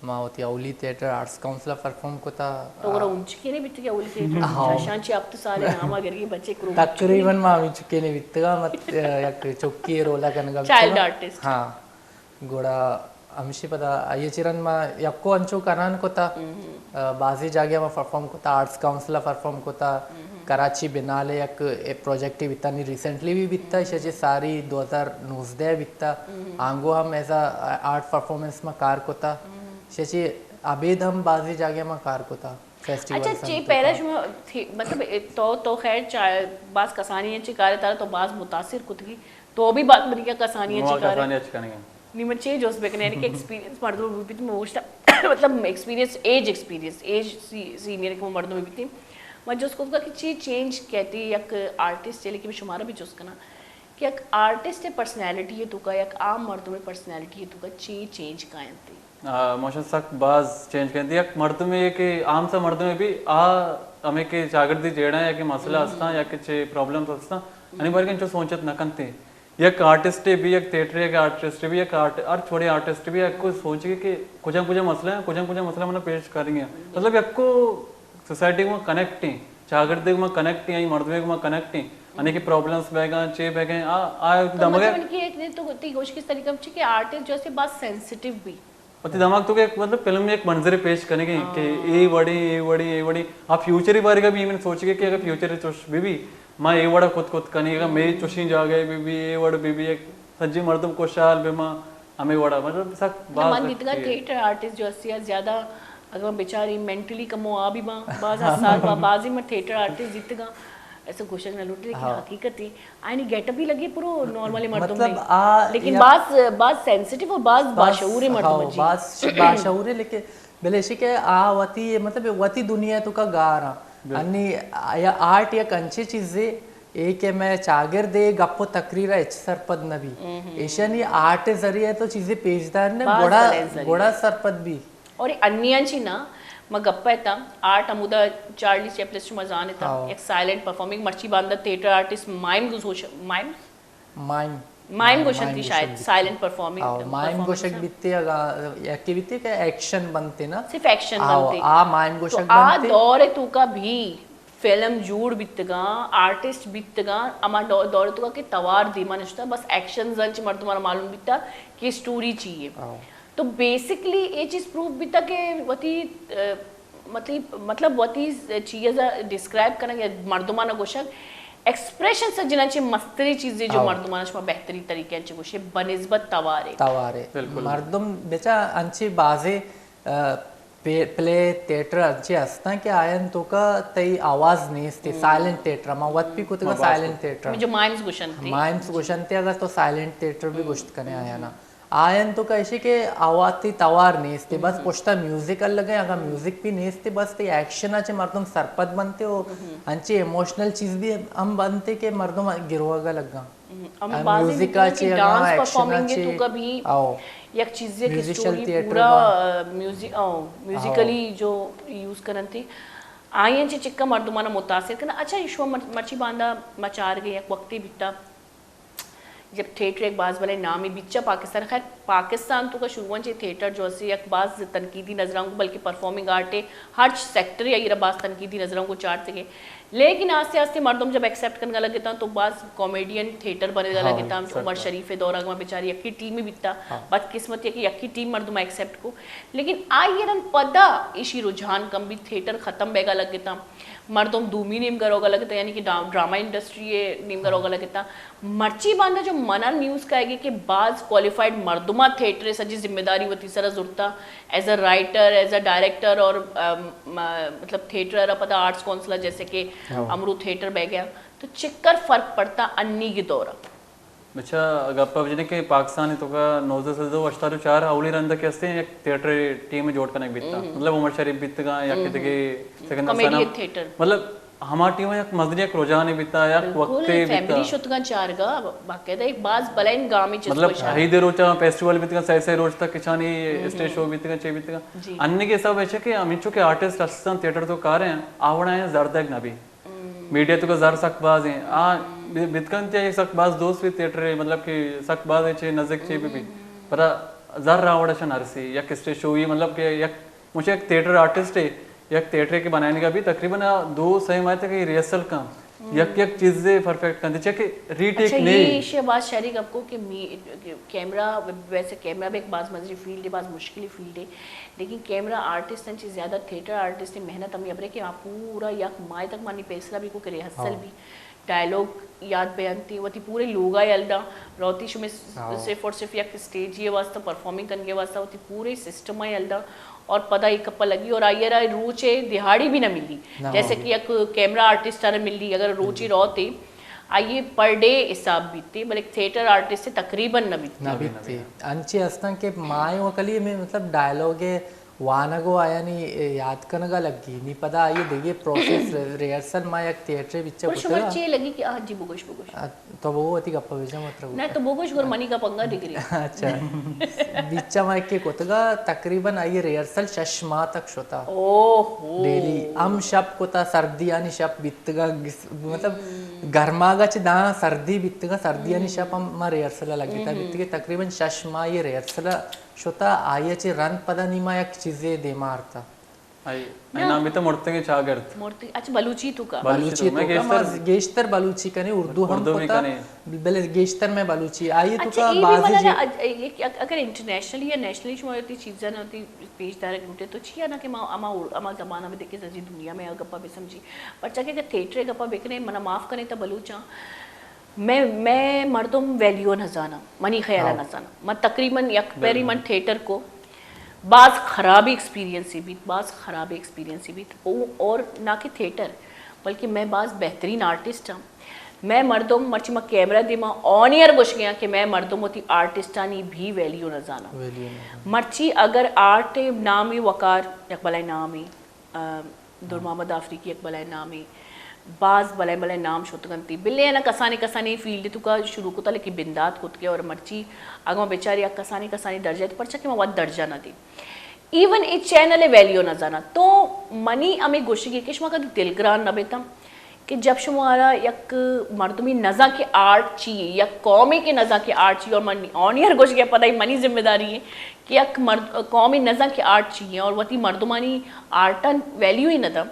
ما وتی اولی تھیٹر آرٹس کونسل ءَ پرفارم کتا۔ تو گڑا اونچکینے بیتگے اولی تھیٹر؟ ہاں۔ ششاں چہ ہپت سالے نام ءَ گرگی بچے کرو تقریباً ما ہمینچکینے بیتگاں، مت یک چکی رول ءَ کنگا بیتگاں۔ Child artist. ہاں۔ گڑا ہمشی پدا آئی ءَ چہ رند ما یکو انچو کنان کتا، آ، بازی جاگہ ما پرفارم کتا، آرٹس کونسل ءَ پرفارم کتا، کراچی بنال ءَ یک پروجیکٹے بیتا، نی ریسنٹلی بھی بیتا، ایشی چہ ساری دو ہزار نوزدہ بیتا، آنگو ہم ایز ا آرٹ پرفارمنس ما کار کتا، ایشی چہ ابید ہم بازی جاگہ ما کار کتا، فیسٹیول اچھا، چے پہلا شما تھی-، مطلب، اے، تو، تو خیر چا-، باز کسانی ہیں چے کارے تارا تو باز متاثر کتگی، تو بھی باز بڑی کسانی ہیں چے کارے۔ کسانی اچ کنگے۔ نی من چے جست بکناں، یعنی کہ ایکسپیرینس مردم بہ بیت، من گوشتہ، مطلب، ایکسپیرینس، ایج ایکسپیرینس، ایج سی-، سینئر کہ مردم بہ بیت۔ من جست کتگا کہ چی چینج کیتی یک آرٹسٹ ءَ، لیکن من شمارا بھی جست کناں کہ یک آرٹسٹ ءِ پرسنالٹی ءِ توکا، یک عام مردم ءِ پرسنالٹی ءِ توکا چی چینج کاینتی؟ آ، موشن سک باز چینج کاینتی۔ یک مردمے کہ عام سا مردمے بھی آ ہمیں کہ چاگردی جیڑا یا کہ مسئلہ استاں یا کہ چے پرابلمز استاں، ہنی بارے کہ انچو سوچت نہ کنتے۔ یک آرٹسٹے بھی، یک تھیٹر یک آرٹسٹے بھی، یک آرٹ، ہر چھوڑے آرٹسٹ بھی، یکو سوچی کہ کجا کجا مسئلہ ہیں، کجا کجا مسئلہ منا پیش کریں گے۔ مطلب یکو سوسائٹی کو کنیکٹ ہیں، چاگردے کو کنیکٹ ہیں، مردمے کو کنیکٹ ہیں، یعنی کہ پرابلمز بیگا، چے بیگا، آ، آ تو دمگے۔ مطلب کہ ایک دن تو تی گوش کس طریقہ چی کہ آرٹسٹ جو ہے بہت سینسیٹیو بھی۔ اور تی دماغ تو کہ مطلب فلم میں ایک منظر پیش کرنے کے کہ اے وڑی، اے وڑی، اے وڑی۔ آپ فیوچر ہی بارے کا بھی میں سوچ کے کہ اگر فیوچر چوش بھی بھی ما اے وڑا کت کت کنیں، اگاں مئے چوشیں جاگہے بہ بی، اے وڑ بہ بی، یک سجیں مردم خوشحال بہ ما، ہمے وڑا، مطلب، سک نہ، باز من دیتگا تھیٹر آرٹسٹ جو ہستی آ زیادہ، اگر من بچاری مینٹلی کمو آ بی باں، باز حساس با، بازی من تھیٹر آرٹسٹ دیتگا، ایسا گوشگ نہ لوٹی، لیکن حقیقت ہی آئینی گیٹ اپ بھی لگی پرو نارمل مردم مطلب میں۔ آ لیکن یا باز، باز سینسیٹیو اور باز باز، باشعور مردم ہاؤ، جی۔ باز باشعور ہے، لیکن بلے ایشی کہ آ وتی، مطلب، وتی دنیا تو کا گار ہاں۔ انی یا آرٹ یک انچی چیزے اے کہ میں چاگرد اے گپ و تقریر ہچ سرپد نہ بی۔ ایشانی آرٹ ذریعہ تو چیزے پیش دار نے، باز گڑا، بلے ذریعہ۔ گڑا سرپد بی۔ اور انیاں چی نا، ما گپ ء تا، آرٹ ہمودا چارلی چیپلس شما زان ات، ہاؤ۔ یک سائلنٹ پرفارمنگ، مرچی باندا تھیٹر آرٹسٹ مائم گوش-، مائم؟ مائم۔ مائم گوشنتی شاید، silent performing, how, MIME performance گوشگ نا۔ بیتے، اگا یکی بیتے کہ ایکشن بنتے نا۔ صرف ایکشن ہاؤ، بنتے۔ آ مائم تو گوشگ آ بنتے۔ دور تو کا بھی فلم جوڑ بیتگاں، آرٹسٹ بیتگاں، اما دور، دور تو کا کہ توار دیما نشتا، بس ایکشن زنچ مردمانا معلوم بیتا کہ اسٹوری چی ہے۔ ہاؤ۔ تو بیسکلی اے چیز پروف بیتا کہ وتی، ا، مطلب، مطلب وتی چیز ء ڈسکرائب کنگ یا مردمان ء گوشگ، ایکسپریشن ء جنان چہ مستری چیزے جو ہاؤ۔ مردمان ء شما بہترین طریقے چہ گوشے بنسبت توارے۔ توارے۔ بالکل۔ مردم بچا انچے بازے، ا، پے-، پلے تھیٹر انچے ہستاں کہ آیان توکا تئی آواز نیست، سائلنٹ تھیٹر، ما وت بھی کتگا سائلنٹ تھیٹر۔ جو مائمز گوشنتی۔ مائمز گوشنتی اگر تو سائلنٹ تھیٹر بھی گوشت کنے آیانا۔ آیان تو کا ایشی کہ آواز تی توار نیست، بس پشتا میوزک الگ ہے، اگر میوزک بھی نیست، بس تی ایکشن چے مردم سرپد بنتے و انچے ایموشنل چیز بھی ہم بنتے کہ مردم گروگا لگا۔ ہم، ہم آ بازیں میوزک دیتگاں آ کہ چے، ڈانس آ ایکشن آ پرفارمنگ چے۔ تو کبھی آؤ۔ یک چیزے کہ میوزیشل اسٹوری تھیٹر پورا، با۔ آ، میوزی-، آؤ، میوزیکلی جو یوز کرنتے، آئی انچے چکا مردمانا متاثر کرنا۔ اچھا، ایشو مر-، مرچی باندا مچار گئے یک وقتی بیتا۔ جب تھیٹر ایک باز بلے نامی بیچا پاکستان، خیر پاکستان تو کا شروع چے تھیٹر جو اسی یک باز تنقیدی نظراں کو، بلکہ پرفارمنگ آرٹ ہے، ہر سیکٹر یا ایرا باز تنقیدی نظراں کو چارتے گئے۔ لیکن آستے آستے مردم جب ایکسپٹ کنگا لگتا تو باز کامیڈین تھیٹر بنگا ہاں، لگتا۔ عمر شریف دور اگما بیچاری یکی ٹیم ہی بیتا، ہاں۔ بد قسمت ہے کہ یکی ٹیم مردم ایکسپٹ کو، لیکن آئی رن پدا ایشی رجحان کم بھی تھیٹر ختم بیگا لگتا۔ مردم دومی نیمگا روگا لگتا، یعنی کہ ڈا-، ڈرامہ انڈسٹری ء نیمگا روگا لگتا۔ مرچی باندا جو منا نیوز کائے گی کہ باز کوالیفائیڈ مردما تھیٹر ء سجی ذمہ داری وتی سرا زرتا، as a writer, as a director اور، ام، م-، مطلب تھیٹر ء پدا آرٹس کونسل ء جیسے کہ ہاں۔ امرو تھیٹر بہ گیا، تو چکر فرق پڑتا انی کے دور ء۔ بچا، گپ ء بجنے کہ پاکستان ء توکا نوزدہ سد و ہشتاد و چار اولی رند کہ ہستیں یک تھیٹر ٹیم جوڑ کنگ بیتا۔ مطلب عمر شریف بیتگاں یا کہ دگہ سکندر کامیڈی حسن ہم-، تھیٹر۔ مطلب ہما ٹیم ء یک مزنی یک رجحانے بیتا، یک بالکل، وقتے بیتا۔ فیملی شتگاں چارگا، باقاعدہ ایک باز بلائیں گامے چست مطلب گوشاں۔ عید روچا فیسٹیول بیتگاں، سہ سہ روچ تک کچانی اسٹیج شو بیتگاں، چے بیتگاں۔ جی۔ انگے سب ایچ کہ ہمینچو کہ آرٹسٹ ہستاں تھیٹر تو کاریں، آوڑا ہیں زردگ نبی۔ میڈیا تو کا زر سک باز ہیں۔ آ بی-، بیت کنت یا یک سک باز دوست بیت تھیٹر ء، مطلب کہ سک باز ہے چے نزدیک چے بھی بیت۔ پدا زر آوڑا چہ نرسی، یک اسٹیج شو ہی، مطلب کہ یک مجھے یک تھیٹر آرٹسٹ ہے، یک تھیٹر کے بنانے کا بھی تقریباً آ دو سہ ماہ تک یہ ریہرسل کا۔ یک یک چیزے پرفیکٹ کنت، چہ کہ ری ٹیک اچھا، نہیں۔ یہ ایشی باز شری گپ کو کہ می-، کہ کیمرہ، ویسے کیمرہ بھی ایک باز مزری فیلڈ ہے، باز مشکلی فیلڈ ہے، لیکن کیمرہ آرٹسٹ انچی زیادہ تھیٹر آرٹسٹ محنت ہمیں ابرے کہ آپ پورا یک ماہ تک مانی پیسلہ بھی کو کہ ریہرسل بھی، ڈائلوگ یاد بیانتی، وتی پورے لوگا یلدا روتی شمی صرف اور صرف یک اسٹیج یہ واسطہ پرفارمنگ کرنے واسطہ وتی پورے سسٹم یلدا اور پدا ایک کپا لگی اور آئی را روچے دہاڑی بھی نہ ملی۔ جیسے کہ یک کیمرہ آرٹسٹ آرا ملی، اگر روچی روتے، آئی پر ڈے حساب بیتے، بلے تھیٹر آرٹسٹ تقریباً نہ بیتے۔ نہ بیتے۔ انچی ہستاں کہ مائیں وکلی میں مطلب ڈائلوگ وانگ و آیانی یاد کنگا لگی۔ نی پدا آئی دگہ پروسیس ریہرسل ما یک تھیٹر بچا پر شما کتگا۔ چے لگی کہ آ، جی بگوش، بگوش۔ آ، تو بگو وتی گپا بجا مطلب۔ نہ، تو بگوش گر منی گپ انگا دگری۔ اچھا۔ بچا ما کہ کتگا تقریباً آئی ریہرسل شش ماہ تک شتا۔ اوہو۔ ڈیلی ہم شپ کتا، سردیانی شپ بیتگا، گس-، مطلب گرماگا چہ داں سردی بیتگا، سردیانی شپ ہم ما ریہرسل لگتا بیتگے۔ تقریباً شش ماہ یہ ریہرسل شتا، آئی چہ رند پدا نی ما یک چیزے دیما آرتا۔ آئی، آئی نام بیتا مرتگیں چاگرد۔ مرتگیں، اچھا، بلوچی تو کا؟ بلوچی تو کا، ما گیشتر بلوچی کنیں، اردو ہم اردو بھی کتا، کنیں۔ بلے گیشتر میں بلوچی۔ آئی تو اچھا، کا اے بھی بازی مطلب جی۔ اج-، اے کہ اگ-، اگر انٹرنیشنلی یا نیشنلی شما وتی چیزاں وتی پیش دارگ لوٹے تو چیا نہ کہ ما اما ار-، اما زبان میں دیکھے سجی دنیا میں گپا بہ سمجھی۔ پرچا کہ اگر تھیٹر گپا بکنے، منا معاف کریں تا بلوچاں، میں، میں مردم ویلیو نہ زاناں، منی خیال نہ زاناں۔ من تقریباً یک پیری من تھیٹر کو، باز خراب ایکسپیرینس بیت، باز خراب ایکسپیرینس بیت۔ او، اور نہ کہ تھیٹر، بلکہ میں باز بہترین آرٹسٹ ہاں۔ میں مردم، مرچی ما کیمرہ دیما آن ایئر گوش گیاں کہ میں مردم وتی آرٹسٹانی بھی ویلیو نہ زاناں۔ ویلیو نہ زاناں۔ مرچی اگر آرٹ نامی وقار، یک بلائیں نامی، آ، در محمد آفریقی یک بلائیں نامے، باز بلائیں بلائیں نام شتگ انت۔ بلے انا کسانیں کسانیں فیلڈ توکا شروع کتا، لیکن بندات کتگے اور مرچی اگاں ما بچاری یک کسانیں کسانیں درجہ تے، پرچا کہ ما وت درجہ نہ دیں۔ ایون اے چینل ویلیو نہ زاناں۔ تو منی ہمے گوشگی کہ شما کدی دلگران نہ بیتاں کہ جب شمارا یک مردمی نزاں کہ آرٹ چی، یک قومے کہ نزاں کہ آرٹ چی، اور من آن ایئر گوشگی پدا منی ذمہ داری ہے کہ یک مرد، قومے نزاں کہ آرٹ چی ہے اور وتی مردمانی آرٹاں ویلیو ہی نہ داں،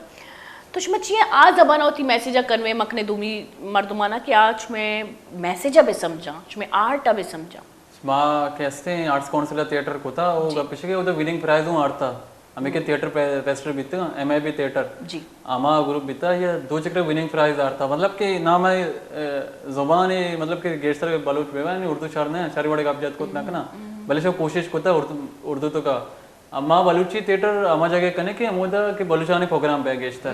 تو شما چیا آ زبان وتی میسج ء کنوے مکنے دومی مردمانا کہ آ شمے میسج ء بہ سمجھاں، شمے آرٹ ء بہ سمجھاں؟ ما کہ ہستیں آرٹس کونسل ء تھیٹر کتا، او جی۔ گپ اش کہ اودا وننگ پرائز ہوں آرتا، ہمیں کہ تھیٹر پہ-، فیسٹیول بیتگا، ایم آئی بی تھیٹر۔ جی۔ ہما گروپ بیتا یا دو چکر وننگ پرائز آرتا، مطلب کہ نام ہے، اے، زبان ہے، مطلب کہ گیشتر بلوچ بیوان اردو شر نہ، شری وڑے گپ جت کت نہ کنا، بلے شو کوشش کتا اردو، اردو تو کا۔ اما بلوچی تھیٹر ہما جگہ کنے کہ ہمودا کہ بلوچانی پروگرام بہ گیشتر۔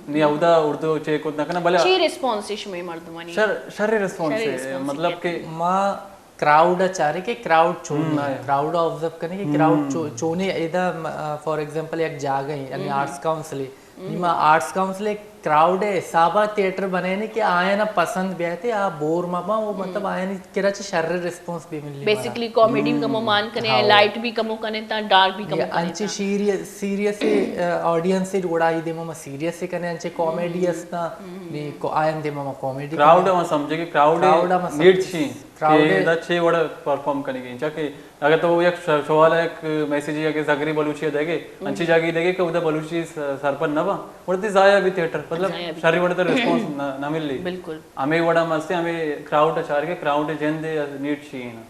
نی اودا اردو چے کت نہ کنا، بلے چی ریسپانس ہے شمے مردمانی؟ شر، شر ریسپانس شر ہے، ریسپانس مطلب ہے۔ کہ ما کراؤڈ ء چارے کہ کراؤڈ چونے، ہم، آیا۔ کراؤڈ ء آبزرو کنے کہ کراؤڈ ہم۔ چو-، چونے ادا، م-، آ، فار ایگزامپل یک جاگہ ہیں، یعنی ہم۔ آرٹس کاؤنسل ہے۔ ہم۔ نی ما آرٹس کاؤنسل ہے، کراؤڈ ء حساب ء تھیٹر بنینے کہ آیانا پسند بیاتے، آ بور مہ باں، وہ مطلب ہم۔ آیانی کرا چہ شر ریسپانس بھی ملی مارا۔ بیسیکلی کامیڈی ہم۔ کمو مان کنے، ہاں۔ لائٹ بھی کمو کنے تا، ڈارک بھی کمو کنے انچے تا۔ سیریس، سیریس، آ، آڈینس ہے، گڑا ای دیما ما سیریس ہے کنے، انچے کامیڈی ہم۔ استا، ہم۔ نی کو-، آیان دیما ما کامیڈی کراؤڈ کنے۔ ہم سمجھے کہ کراؤڈ کراؤڈ ہم نیڈ سمجھے۔ چی۔ کراؤڈ کہ ادا چے وڑ پرفارم کنگی، چاکہ اگر تو یک ش-، سوال ہے، یک میسج ہے کہ زگری بلوچی دے گے، ہم۔ انچی جاگی دے گے کہ ادا بلوچی س-، سرپد نہ با، وڑتی ضائع بھی تھیٹر، مطلب ضائع بھی۔ شری وڑ تو ریسپانس نہ، نہ ملی۔ بالکل۔ ہمیں وڑا مستے، ہمیں کراؤڈ اچار کے، کراؤڈ جند نیڈ چی ہے نا۔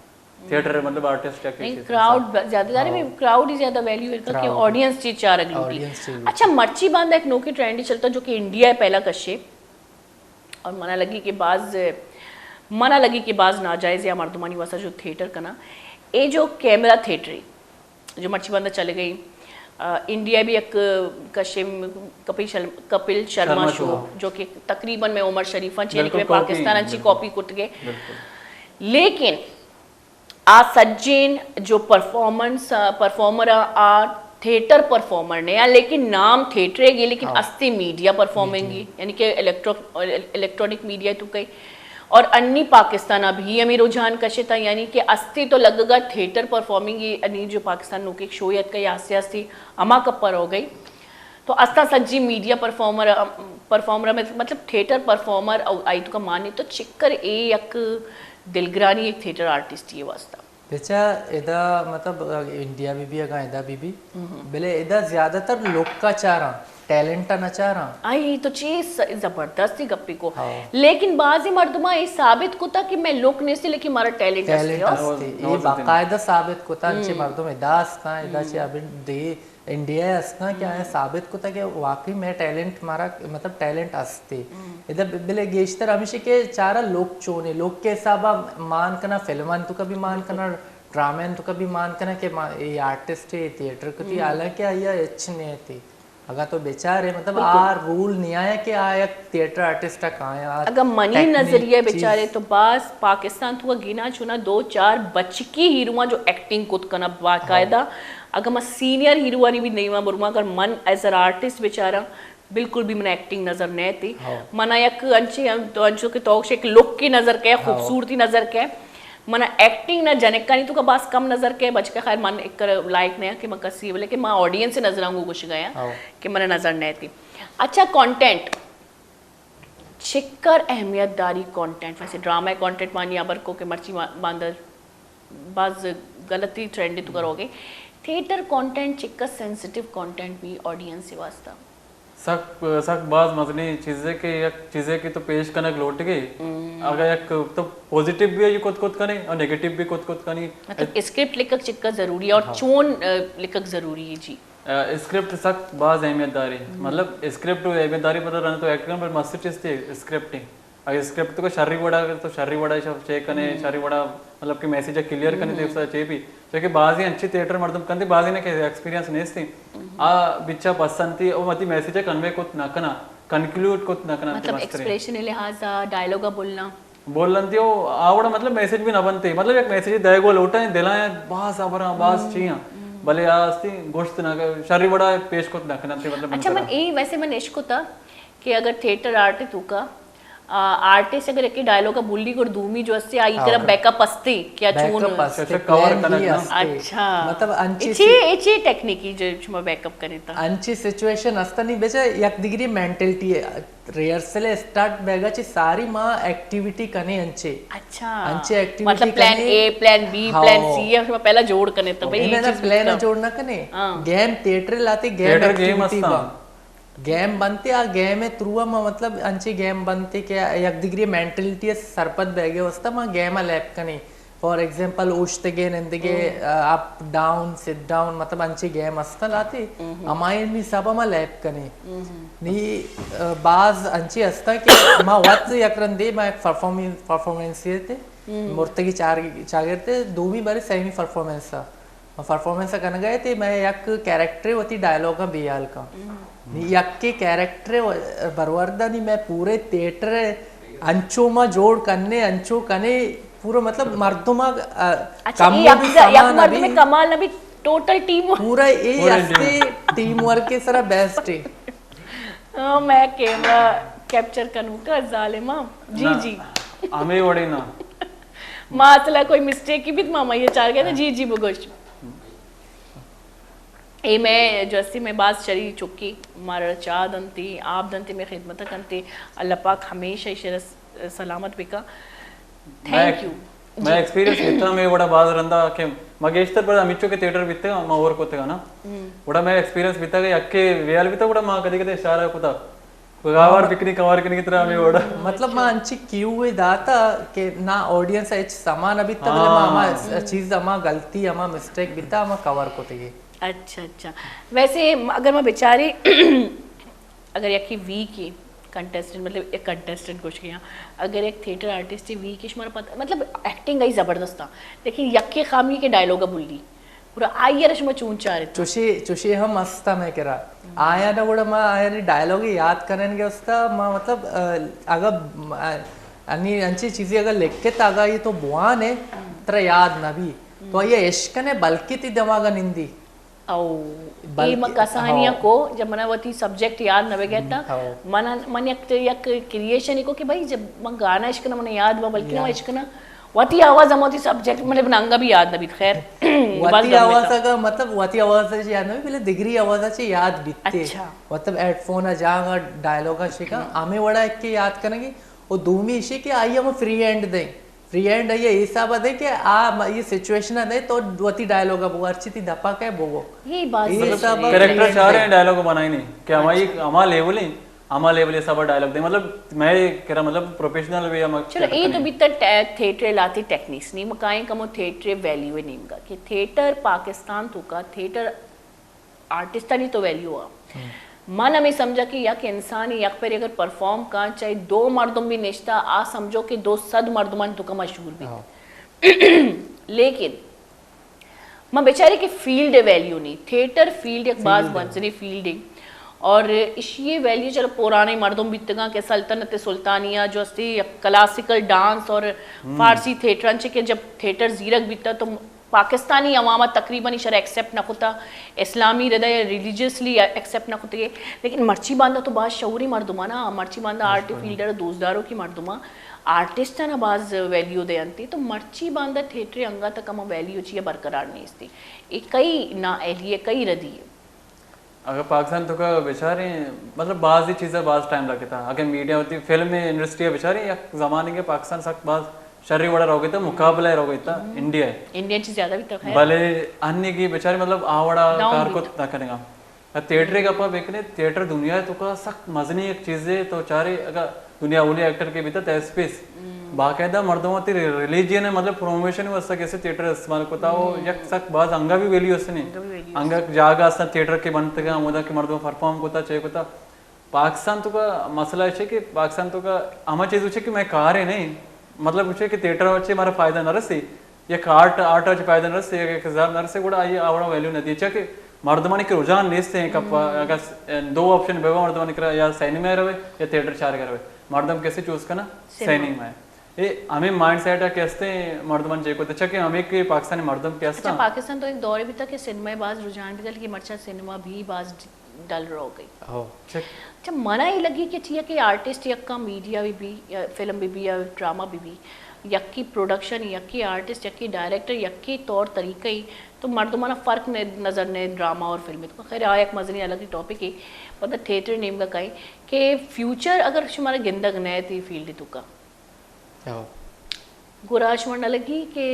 تھیٹر مطلب آرٹسٹ کے نہیں، چیز کراؤڈ ب-، زیادہ، ظاہر ہے ہاں۔ کراؤڈ ہی زیادہ ویلیو ہے کہ کراؤڈ۔ آڈینس چی چارگ لوٹی۔ آڈینس چی لوٹی۔ اچھا، مرچی باندا ایک نوکی ٹرینڈ چلتا جو کہ انڈیا پہلا کشے، اور منا لگی کہ باز، منا لگی کہ باز ناجائز یا مردمانی واسطہ جو تھیٹر کنا، اے جو کیمرہ تھیٹر ہے، جو مرچی باندا چلے گئی، آ، انڈیا بھی ایک کشم کپل شل-، کپل شرما شرما شو، شو۔ جو کہ تقریباً میں عمر شریفاں چیئر بالکل کہ کاپی، پاکستان انچی بالکل۔ کاپی کت گئے۔ بالکل۔ لیکن آ سجین جو پرفارمنس، پرفارمر آ، آ تھیٹر پرفارمر نے آ، لیکن نام تھیٹر ہے گی، لیکن ہاں۔ استے میڈیا پرفارمنگ میڈیا۔ یعنی کہ الیکٹرو-، الیکٹرانک میڈیا تو کئی۔ اور انی پاکستان اب ہی ہمیں رجحان کشے تا، یعنی کہ استے تو لگ گا تھیٹر پرفارمنگ، یہ انی جو پاکستان نوکے شو یت کا یا ہستے ہستے ہما کپر ہو گئی۔ تو استا سجی میڈیا پرفارمر، پرفارمر میں مطلب تھیٹر پرفارمر او آئی تو کا مانے تو چکر اے یک دلگرانی ایک تھیٹر آرٹسٹ یہ واسطہ۔ بچا ادا مطلب انڈیا بی بی اگاں ادا بی بی، ہم۔ بلے ادا زیادہ تر لوک کا چاراں، ٹیلنٹ نہ چاراں۔ آئی تو چیز زبردستی گپی کو۔ ہاں۔ لیکن بعضی مردماں یہ ثابت کتا کہ میں لوک نیستی لیکن مارا ٹیلنٹ ہستی ٹیلنٹ ہو۔ ہستی۔ یہ نوازالدین۔ باقاعدہ ثابت کتا، انچے ہم۔ مردم ادا ہستاں، ادا ہم۔ چے ابن دے انڈیا ء استاں کہ آیاں ثابت کتا کہ واقعی مئے ٹیلنٹ مارا، مطلب ٹیلنٹ استے۔ ادا ب-، بلے گیشتر ہمیشہ کہ چارا لوک چونے، لوک کے حسابا مان کنا، فلمان تو کبھی مان کنا، ڈرامین تو کبھی مان کنا کہ ما-، اے آرٹسٹ ہے، تھیٹر کتی، حالانکہ آیا اچ نے تے۔ اگاں تو بیچارے، مطلب آ رول نہیں آیا کہ آ یک تھیٹر آرٹسٹ کا آیا۔ اگاں منی نظریہ بیچارے تو باز پاکستان تو گنا چونا دو چار بچکی ہیروان جو ایکٹنگ کت کنا باقاعدہ۔ اگاں من سینئر ہیروانی بھی نہیں مان برما، اگر من ایز این آرٹسٹ بیچاراں، بالکل بھی من ایکٹنگ نظر نہ تی۔ ہاں۔ منا یک انچے، تو انچو کہ تو یک لک کی نظر کے، ہاں۔ خوبصورتی نظر کے۔ منا ایکٹنگ نہ جنکانی تو کا باز کم نظر کے، بچکا خیر من ایک کر لائق نہ کہ من کسی، بلے کہ من آڈینس نظر آنگو گوش گیا ہاں۔ کہ من نظر نہ تی۔ اچھا، کانٹینٹ چکر اہمیت داری کانٹینٹ، ویسے ڈرامہ کانٹینٹ مانی ابر کو کہ مرچی ما-، باندر باز غلطی ٹرینڈ تو کروگے۔ تھیٹر کانٹینٹ چکا سینسٹیو کانٹینٹ بی آڈینس واسطہ؟ سک سک باز مزنیں چیزے کہ یک چیزے کہ تو پیش کنگ لوٹگے، اگاں یک تو پوزیٹیو بھی کت کت کنے اور نیگیٹیو بھی کت کت کنی۔ مطلب اسکرپٹ لکھک چکا ضروری ہے اور چون لکھک ضروری ہے؟ جی۔ اسکرپٹ سک باز اہمیت داری، مطلب اسکرپٹ اہمیت داری، مطلب رنگ تو ایکٹنگ پر مست چیز تھی اسکرپٹ۔ اگر اسکرپٹ تو شری وڑا، تو شری وڑا چیک کنے، شری وڑا مطلب کہ میسج کلیئر کنے تے چے بھی۔ چونکہ بازی انچی تھیٹر مردم کنتے، بازی نے کہ ایکسپیرینس نیستی، آ بچا پسند تھی او متی میسج کنوے کت نہ کنا، کنکلوڈ کت نہ کنا۔ مطلب ایکسپریشن لحاظ، ڈائلوگ بولنا، بولن تھی او آ وڑا مطلب میسج بھی نہ بنتے، مطلب یک میسج دے گو لوٹا ہے دلائیں باز خبراں باز چیاں، بلے آ استی گوشت نہ شری وڑا پیش کت نہ کنتے مطلب۔ اچھا من اے ویسے من اشکتا کہ اگر تھیٹر آرٹ توکا آرٹسٹ اگر ایک ڈائلوگ بولی گڑ دومی جو استے آئی کرا بیک اپ استے کیا چون؟ اچھا، کور کنگ نا۔ اچھا۔ مطلب انچی اچھے اچھے ٹیکنیکی جو شما بیک اپ کرے تا۔ انچی سچویشن استا نہیں بیچا یک دگری مینٹلٹی ہے۔ ریہرسل اسٹارٹ بیگا چی ساری ما ایکٹیویٹی کنے انچے۔ اچھا۔ انچے ایکٹیویٹی مطلب پلان اے، پلان بی، پلان سی ہے، شما پہلا جوڑ کنے تا بھئی یہ چیز پلان جوڑ نہ کنے۔ گیم تھیٹر لاتے گیم ایکٹیویٹی با۔ گیم بنتے آ گیم ء تھرو ما مطلب انچے گیم بنتے کہ یک دگری مینٹلٹی ء سرپد بیگے واسطہ ما گیم ء لیب کنیں۔ فار ایگزامپل اوشتگے نندگے، اپ ڈاؤن، سٹ ڈاؤن، مطلب انچے گیم ہستن لاتے، ہمائی حساب ء ما لیب کنیں۔ نی باز انچے ہستن کہ ما وت یک رندے ما یک پرفارمنس تے مرتگی چاگرتے دومی بارے سیمی پرفارمنس ء پرفارمنس ء کنگ ء ات، مئے یک کریکٹرے وتی ڈائیلاگاں بے ہیال کن۔ نی یکے کریکٹرے برورد ء نی مئے پورے تھیٹر ء انچو ما جوڑ کنے، انچو کنے، پورا مطلب مردم ء، ء، اچھا، کم اے و یک، بی یک سما نہ مردم بی۔ کمال نہ بی، ٹوٹل ٹیم ورک۔ پورا اے پورا ہستے ٹیم۔ ٹیم ورک ء سرا بیسٹ ہے۔ ہاں، میں کیمرہ کیپچر کنوکا ظالماں۔ جی، نہ، جی۔ ہمے وڑے نہ۔ ما اصلا کوئی مسٹیک ہی بیت، ما، ما یہ چار گئے نا، جی، جی، بگوش۔ اے میں جو استی میں باز شری چکی، مارا چاہ دنتی، آپ دنتی، میں خدمت کنتی۔ اللہ پاک ہمیشہ ایشرا سلامت بکا۔ Thank you. میں ایکسپیرینس بیتا، میں وڑا باز رندا کہ ما گیشتر پر ہمیچو کہ تھیٹر بیتے، ما اور کوتے گا نا۔ وڑا میں ایکسپیرینس بیتا کہ یکے ویال بیتا، وڑا ما کدی کدی اشارہ کوتا۔ کوئی گاوار پکنی، کوار کنی کی طرح ہمیں وڑا۔ مطلب ما انچی کیو ء داتا کہ نا آڈینس ء ہچ سما نہ بیتا، بلے ما ہما چیز، ہما غلطی، ہما مسٹیک بیتا، ہما کور کتگی۔ اچھا، اچھا۔ ویسے اگر ما بچاری، اگر یکی ویک ای کنٹیسٹنٹ، مطلب ایک کنٹیسٹنٹ گوش گیا، اگر ایک تھیٹر آرٹسٹ ویک ای، شمارا پتہ، مطلب ایکٹنگ آئی زبردست آ، لیکن یکی خامی کہ ڈائیلاگ بولی، گڑا آئی ء را شما چون چارت؟ چوشے، چوشے ہم است مئے کرا۔ آیاں گڑا ما آیانی ڈائیلاگ یاد کننگے استا، ما مطلب، ء، اگہ، ء، انی انچی چیزی اگہ لکھت اگہ یہ تو بوان ہے، ترا یاد نہ بی۔ تو یہ عشق نے بلکہ تی دماغ نندی۔ او، اے ما کسانیاں کو، جب منا وتی سبجیکٹ یاد نہ بگیت تا، من، من یک، یک کریئیشن کو کہ بھائی جب من گانا عشق نہ من یاد با، بلکہ من عشق نہ وتی آواز ہم وتی سبجیکٹ، مطلب، ننگا بھی یاد نہ بیت، خیر۔ وتی آواز اگا، مطلب، وتی آواز چی یاد نہ بیت، بلے دگری آواز چی یاد بیت۔ اچھا۔ مطلب، ہیڈ فون جاگا ڈائیلاگ شکا، ہمیں وڑا ایک کے یاد کنگی، او دومی اشی کہ آئی ہم فری ہینڈ دیں۔ فری ہینڈ آئی حساب دیں کہ آ م-، یہ سچویشن دیں تو وتی ڈائیلاگ بگو، ہرچی تی دپا کہ بگو۔ یہ بات یہ حساب کریکٹر چارے ڈائیلاگ بنائی نہیں کہ ہماری ہما لیول ہیں۔ ہما لیول ء سبا ڈائیلاگ دے، مطلب، مئے کرا، مطلب، پروفیشنل وے ہم۔ چلو، اے تو بیتا تھیٹر لاتی ٹیکنیکس، نی مکائیں کمو تھیٹر ویلیو نیمگا کہ تھیٹر پاکستان تو کا تھیٹر آرٹسٹانی تو ویلیو آ۔ من ہمیں سمجھا کہ یک انسان یک پر اگر پرفارم کان، چاہے دو مردم بھی نشتا، آ سمجھو کہ دو سد مردمان تو کا مشہور بھی۔ لیکن ما بچاری کہ فیلڈ ء ویلیو نہیں، تھیٹر فیلڈ یک باز بنزنی فیلڈ ہے۔ اور اشی ویلیو، چلو، پرانے مردم بیتگاں کہ سلطنت سلطانیہ جو استی یک کلاسیکل ڈانس اور فارسی تھیٹر انچے کہ جب تھیٹر زیرک بیتا تو پاکستانی عوام تقریباً ایشرا ایکسپٹ نہ کتا، اسلامی ردا یا ریلیجیسلی ایکسپٹ نہ کتگے۔ لیکن مرچی باندا تو باز شعوری مردمانا، مرچی باندا آرٹ فیلڈ دوست دارو کی مردماں آرٹسٹ نا باز ویلیو دے انتی، تو مرچی باندا تھیٹر انگا تک ہما ویلیو چیا برقرار نیستی۔ اے کئی نااہلی ہے، کئی ردی ہے۔ اگر پاکستان تو کا بچاریں، مطلب، بعضی چیزیں باز ٹائم لگتا۔ اگر میڈیا ہوتی، فلم انڈسٹری بچاریں، یک زمانے کے پاکستان سخت باز شری وڑا روگیتا، مقابلہ روگیتا انڈیا ہے۔ انڈین چیز زیادہ بیتا خیر۔ بلے انیگی بیچارے مطلب آ وڑا ڈاؤن کار بیتا۔ کت نہ کنگا۔ تھیٹر گپا بکنے، تھیٹر دنیا تو کا سک مزنی ایک چیز ہے، تو چارے اگر دنیا اولی ایکٹر کے بیتا تیس پیس باقاعدہ مردم تی ریلیجن ہے، مطلب پروموشن واسطہ کیسے تھیٹر استعمال کوتا ہو، یک سک باز انگا بھی ویلیو اس نہیں۔ انگا بھی ویلیو اس۔ انگا جاگہ اساں تھیٹر کے بنتگا، مودا کے مردم پرفارم کوتا، چے کوتا۔ پاکستان تو کا مسئلہ ہے کہ پاکستان تو کا ہما چیز اچھے کہ میں کار ہے نہیں، مطلب اچھے کہ تھیٹر اچھے ہمارا فائدہ نہ رسی، یک آرٹ، آرٹ اچھے فائدہ نہ رسی، یک ہزار نہ رسی، گڑا آئی آوڑا ویلیو نہ دی۔ اچھا کہ مردمانی کے رجحان نیستے ہیں کب، اگر دو آپشن بے مردمانی کرا یا سینما روے یا تھیٹر چار روے، مردم کیسے چوز کرنا؟ سینما۔ سینما ہے۔ اے ہمیں مائنڈ سیٹ ہے کہ ہستے مردمان جے کو، اچھا کہ ہمیں کہ پاکستانی مردم کے اچھا، ہستا۔ پاکستان تو ایک دور بھی تھا کہ سینما باز رجحان بھی تھا، لیکن مرچا سینما بھی باز ڈل رو گئی۔ ہو۔ اچھا، منا یہ لگی کہ ٹھیک ہے کہ آرٹسٹ یکا میڈیا بھی بھی، یا فلم بھی بھی، یا ڈرامہ بھی بھی، یکی پروڈکشن، یکی آرٹسٹ، یکی ڈائریکٹر، یکی طور طریقہ ہی، تو مردمانا فرق نے نظر نے ڈرامہ اور فلم تو۔ خیر، آ یک مزنی الگ ٹاپک ہے، پتہ تھیٹر نیم کا کہیں کہ فیوچر اگر شمارا گندگ نہ تھی فیلڈ تو کا۔ ہو۔ گڑا شما نہ لگی کہ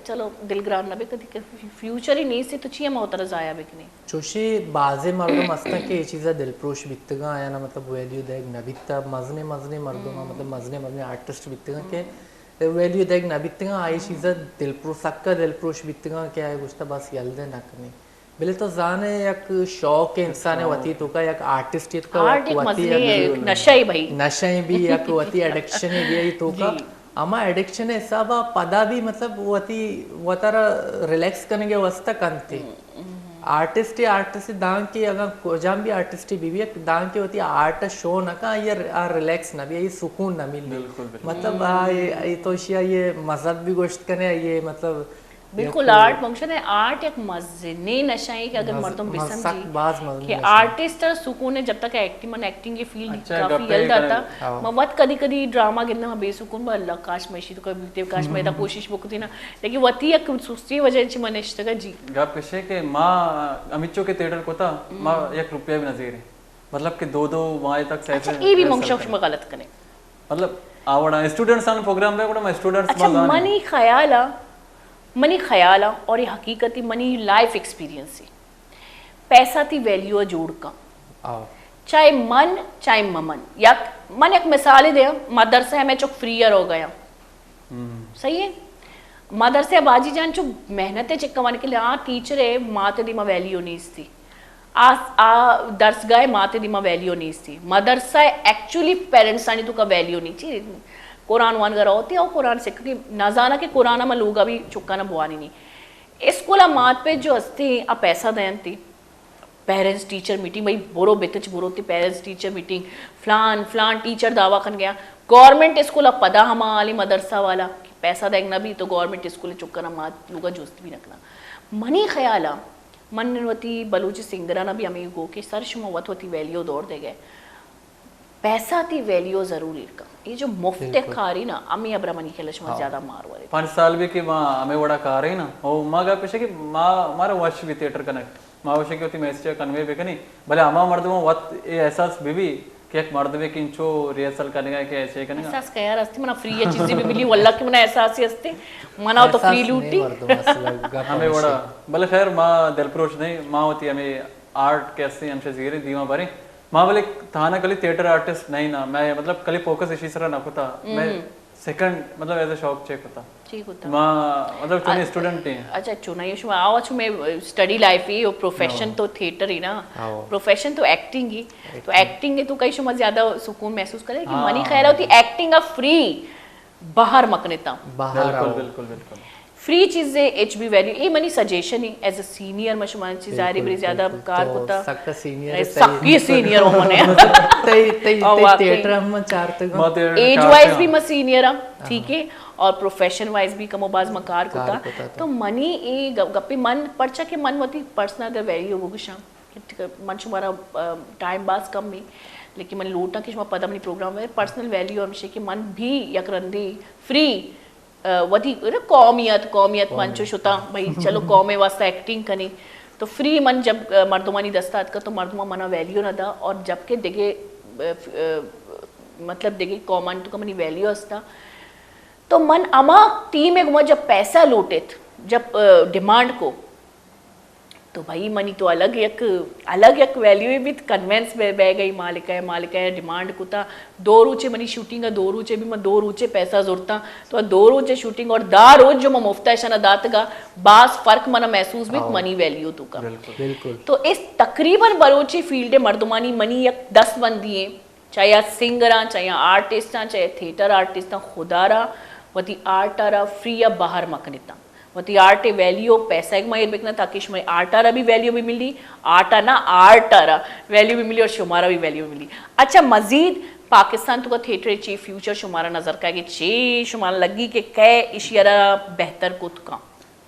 چلو دلگران نہ بے کدی کہ فیوچر ہی نہیں سے تو چی ہم ہوتا ضائع بکنے۔ چوشی بازیں مردم ہستن کہ یہ چیزا دلپروش بیتگاں، یا نا مطلب ویلیو دیگ نہ بیتا، مزنے مزنے مردم، مطلب مزنے مزنے آرٹسٹ بیتگاں کہ ویلیو دیگ نہ بیتگاں، آئی چیزا دلپروش، سکا دلپروش بیتگاں کہ آئی گوشتا بس یل دے نہ کنی۔ بلے تو زانے یک شوق انسان وتی تو کا، یک آرٹسٹ تو کا، آرٹ یک مزنی نشہ ہی بھائی۔ نشہ ہی بھی یک وتی ایڈکشن ہی بھی تو کا۔ جی۔ اما ایڈکشن حسابا پدا بھی مطلب وتی وتارا ریلیکس کرنے کے واسطہ کنتے۔ آرٹسٹ، آرٹسٹ دان کے اگر کجام بھی آرٹسٹ بھی، بھی دان کے وتی آرٹ شو نہ کا، یہ ریلیکس نہ بھی، یہ سکون نہ ملی۔ بالکل، بالکل۔ مطلب آ، یہ، یہ تو شیا یہ مذہب بھی گوشت کنے، یہ مطلب بالکل، آرٹ فنکشن ہے، آرٹ یک مزنیں نشہ ہے کہ اگر مردم بسمجھی کہ آرٹسٹ سکون ہے جب تک ایکٹنگ، من ایکٹنگ کی فیلڈ کافی یل داتا۔ من وت کدی کدی ڈرامہ گندم بے سکون با، اللہ کاش میں شی تو کبھی بیتے، کاش میں دا کوشش بکتی نا، لیکن وتی یک سستی وجہ چی من اشتگا جی۔ گپ اشے کہ ما ہمیچو کے تھیٹر کوتا، ما یک روپیہ بھی نہ زیرے۔ مطلب کہ دو دو ماہ تک اچھا، سیشن اے بھی ریہرسل منگ شوق کریں۔ شما غلط کنے۔ مطلب آوڑا اسٹوڈنٹس آن پروگرام بے، گڑا ما اسٹوڈنٹس اچھا، ما زانیں۔ منی خیال آ، منی خیال آ اور یہ حقیقت ہی منی لائف ایکسپیرینس ہی۔ پیسہ تی ویلیو جوڑ کن۔ آو۔ چاہے من، چاہے ممن۔ یک، من یک مثال دے، مدرسہ میں چک فری ہو گیا۔ صحیح ہے؟ مدرسہ باجی جان چو محنت ہے چکا ون کے لئے، آ ٹیچر ہے، ماتے دیما ویلیو نیستی۔ آ، آ درسگاہ ماتے دیما ویلیو نیستی۔ مدرسہ ایکچولی پیرنٹس آنی تو کا ویلیو نہیں چی۔ قرآن وان گرا ہوتی او قرآن سکھ کی نہ زانا کہ قرآن ہم لوگا بھی چکا نہ بوانی نہیں۔ اسکول مات پہ جو ہستی آ پیسہ دینتی۔ پیرنٹس ٹیچر میٹنگ، بھئی برو بتچ برو تی پیرنٹس ٹیچر میٹنگ، فلان، فلان ٹیچر دعویٰ کن گیا۔ گورنمنٹ اسکول ء پدا ہما حالی مدرسہ والا کہ پیسہ دیگ نہ بی تو گورنمنٹ اسکول چکنا مات لوگا جوست بھی نہ کنا۔ منی خیال ء من وتی بلوچ سنگرانا بھی ہمیں گو کہ سر شما وت وتی ویلیو دور دے گئے۔ پیسہ تی ویلیو ضرور ایر کن۔ یہ جو مفت کاری نا، ہمیں ابرا منی خیال شما زیادہ مار ورے۔ پانچ سال بھی کہ ما ہمیں وڑا کارے نا، او ما گا پیشے کہ ما، مارا وش بھی تھیٹر کنک۔ ما وشے کہ وتی میسج ء کنوے بکنی، بلے ہما مردم وت اے احساس بہ بی کہ یک مردمے کہ انچو ریہرسل کنگا کہ ایسے کنگا۔ احساس کہ یار ہستی منا فری ء چیزی بہ ملی، واللہ کہ منا احساس ہی ہستی، منا تو فری لوٹی۔ ہمیں وڑا، بلے خیر ما دلپروش نہیں، ما وتی ہمیں آرٹ کہ ہستی ہمشہ زیریں دیما بریں۔ ما بلے تھانا کلی تھیٹر آرٹسٹ نہیں نا، میں مطلب کلی فوکس اشی سرا نہ کتا۔ میں سیکنڈ، مطلب، ایز اے شوق چیک ہوتا۔ ٹھیک ہوتا۔ ما، مطلب، چونی اسٹوڈنٹ ہیں۔ اچھا، چونی شما آو، چو میں اسٹڈی لائف ہی، اور پروفیشن تو تھیٹر ہی نا۔ پروفیشن تو ایکٹنگ ہی۔ تو ایکٹنگ ہے تو کئی شما زیادہ سکون محسوس کرے کہ منی خیال ہوتی ایکٹنگ آ فری باہر مکنتا۔ بالکل، بالکل، بالکل۔ فری چیزے اچ بی ویلیو، اے منی سجیشن ہی، ایز اے سینئر ما شما چی ظاہر ہے بری زیادہ کار کتا۔ سکا سینئر ہے، سکی سینئر ہوں منے۔ تئی، تئی، تئی تھیٹر ہم چارتگا۔ ایج وائز بھی ما سینئر ہاں، ٹھیک ہے، اور پروفیشن وائز بھی کم و باز ما کار کتا۔ تو منی اے گپی من پرچا کہ من وتی پرسنل اگر ویلیو بگشاں، من شمارا ٹائم باز کم ہے، لیکن من لوٹاں کہ شما پدا منی پروگرام میں پرسنل ویلیو ہمشے کہ من بھی یک رندی فری وتی قومیت، قومیت من چو شتاں، بھئی چلو قوم واسطہ ایکٹنگ کنی۔ تو فری من جب مردمانی دستا اتکا تو مردمان منا ویلیو نہ دا، اور جبکہ دگے، مطلب دگے قومان تو منی ویلیو ہستا۔ تو من ہما ٹیم ء گوما جب پیسہ لوٹت، جب ڈیمانڈ کو، تو بھائی منی تو الگ یک، الگ یک ویلیو بیت، کنوینس بہ بہ گئی مالک ء، مالک ء ڈیمانڈ کتا، دو روچے منی شوٹنگ ء، دو روچے بھی من دو روچے پیسہ زرتا، تو دو روچے شوٹنگ اور دا روچ جو من مفت ء شنا داتگا، باز فرق منا محسوس بیت منی ویلیو تو کا۔ بالکل۔ تو اس تقریباً بلوچی فیلڈ ء مردمانی منی یک دست بندی ہیں، چاہے آ سنگر آں، چاہے آ آرٹسٹ آں، چاہے تھیٹر آرٹسٹ آں، خدا را وتی آرٹ ء را فری ء باہر مکنتاں۔ وتی آرٹ ء ویلیو پیسہ ء ما ایر بکناں تاکہ شمئے آرٹ ء را بھی ویلیو بھی ملی، آرٹ ء نہ آرٹ ء را ویلیو بھی ملی اور شمارا بھی ویلیو ملی۔ اچھا، مزید پاکستان تو کا تھیٹر چی فیوچر شمارا نظر کائے کہ چی شمارا لگی کہ کئے اشی ء را بہتر کت کاں؟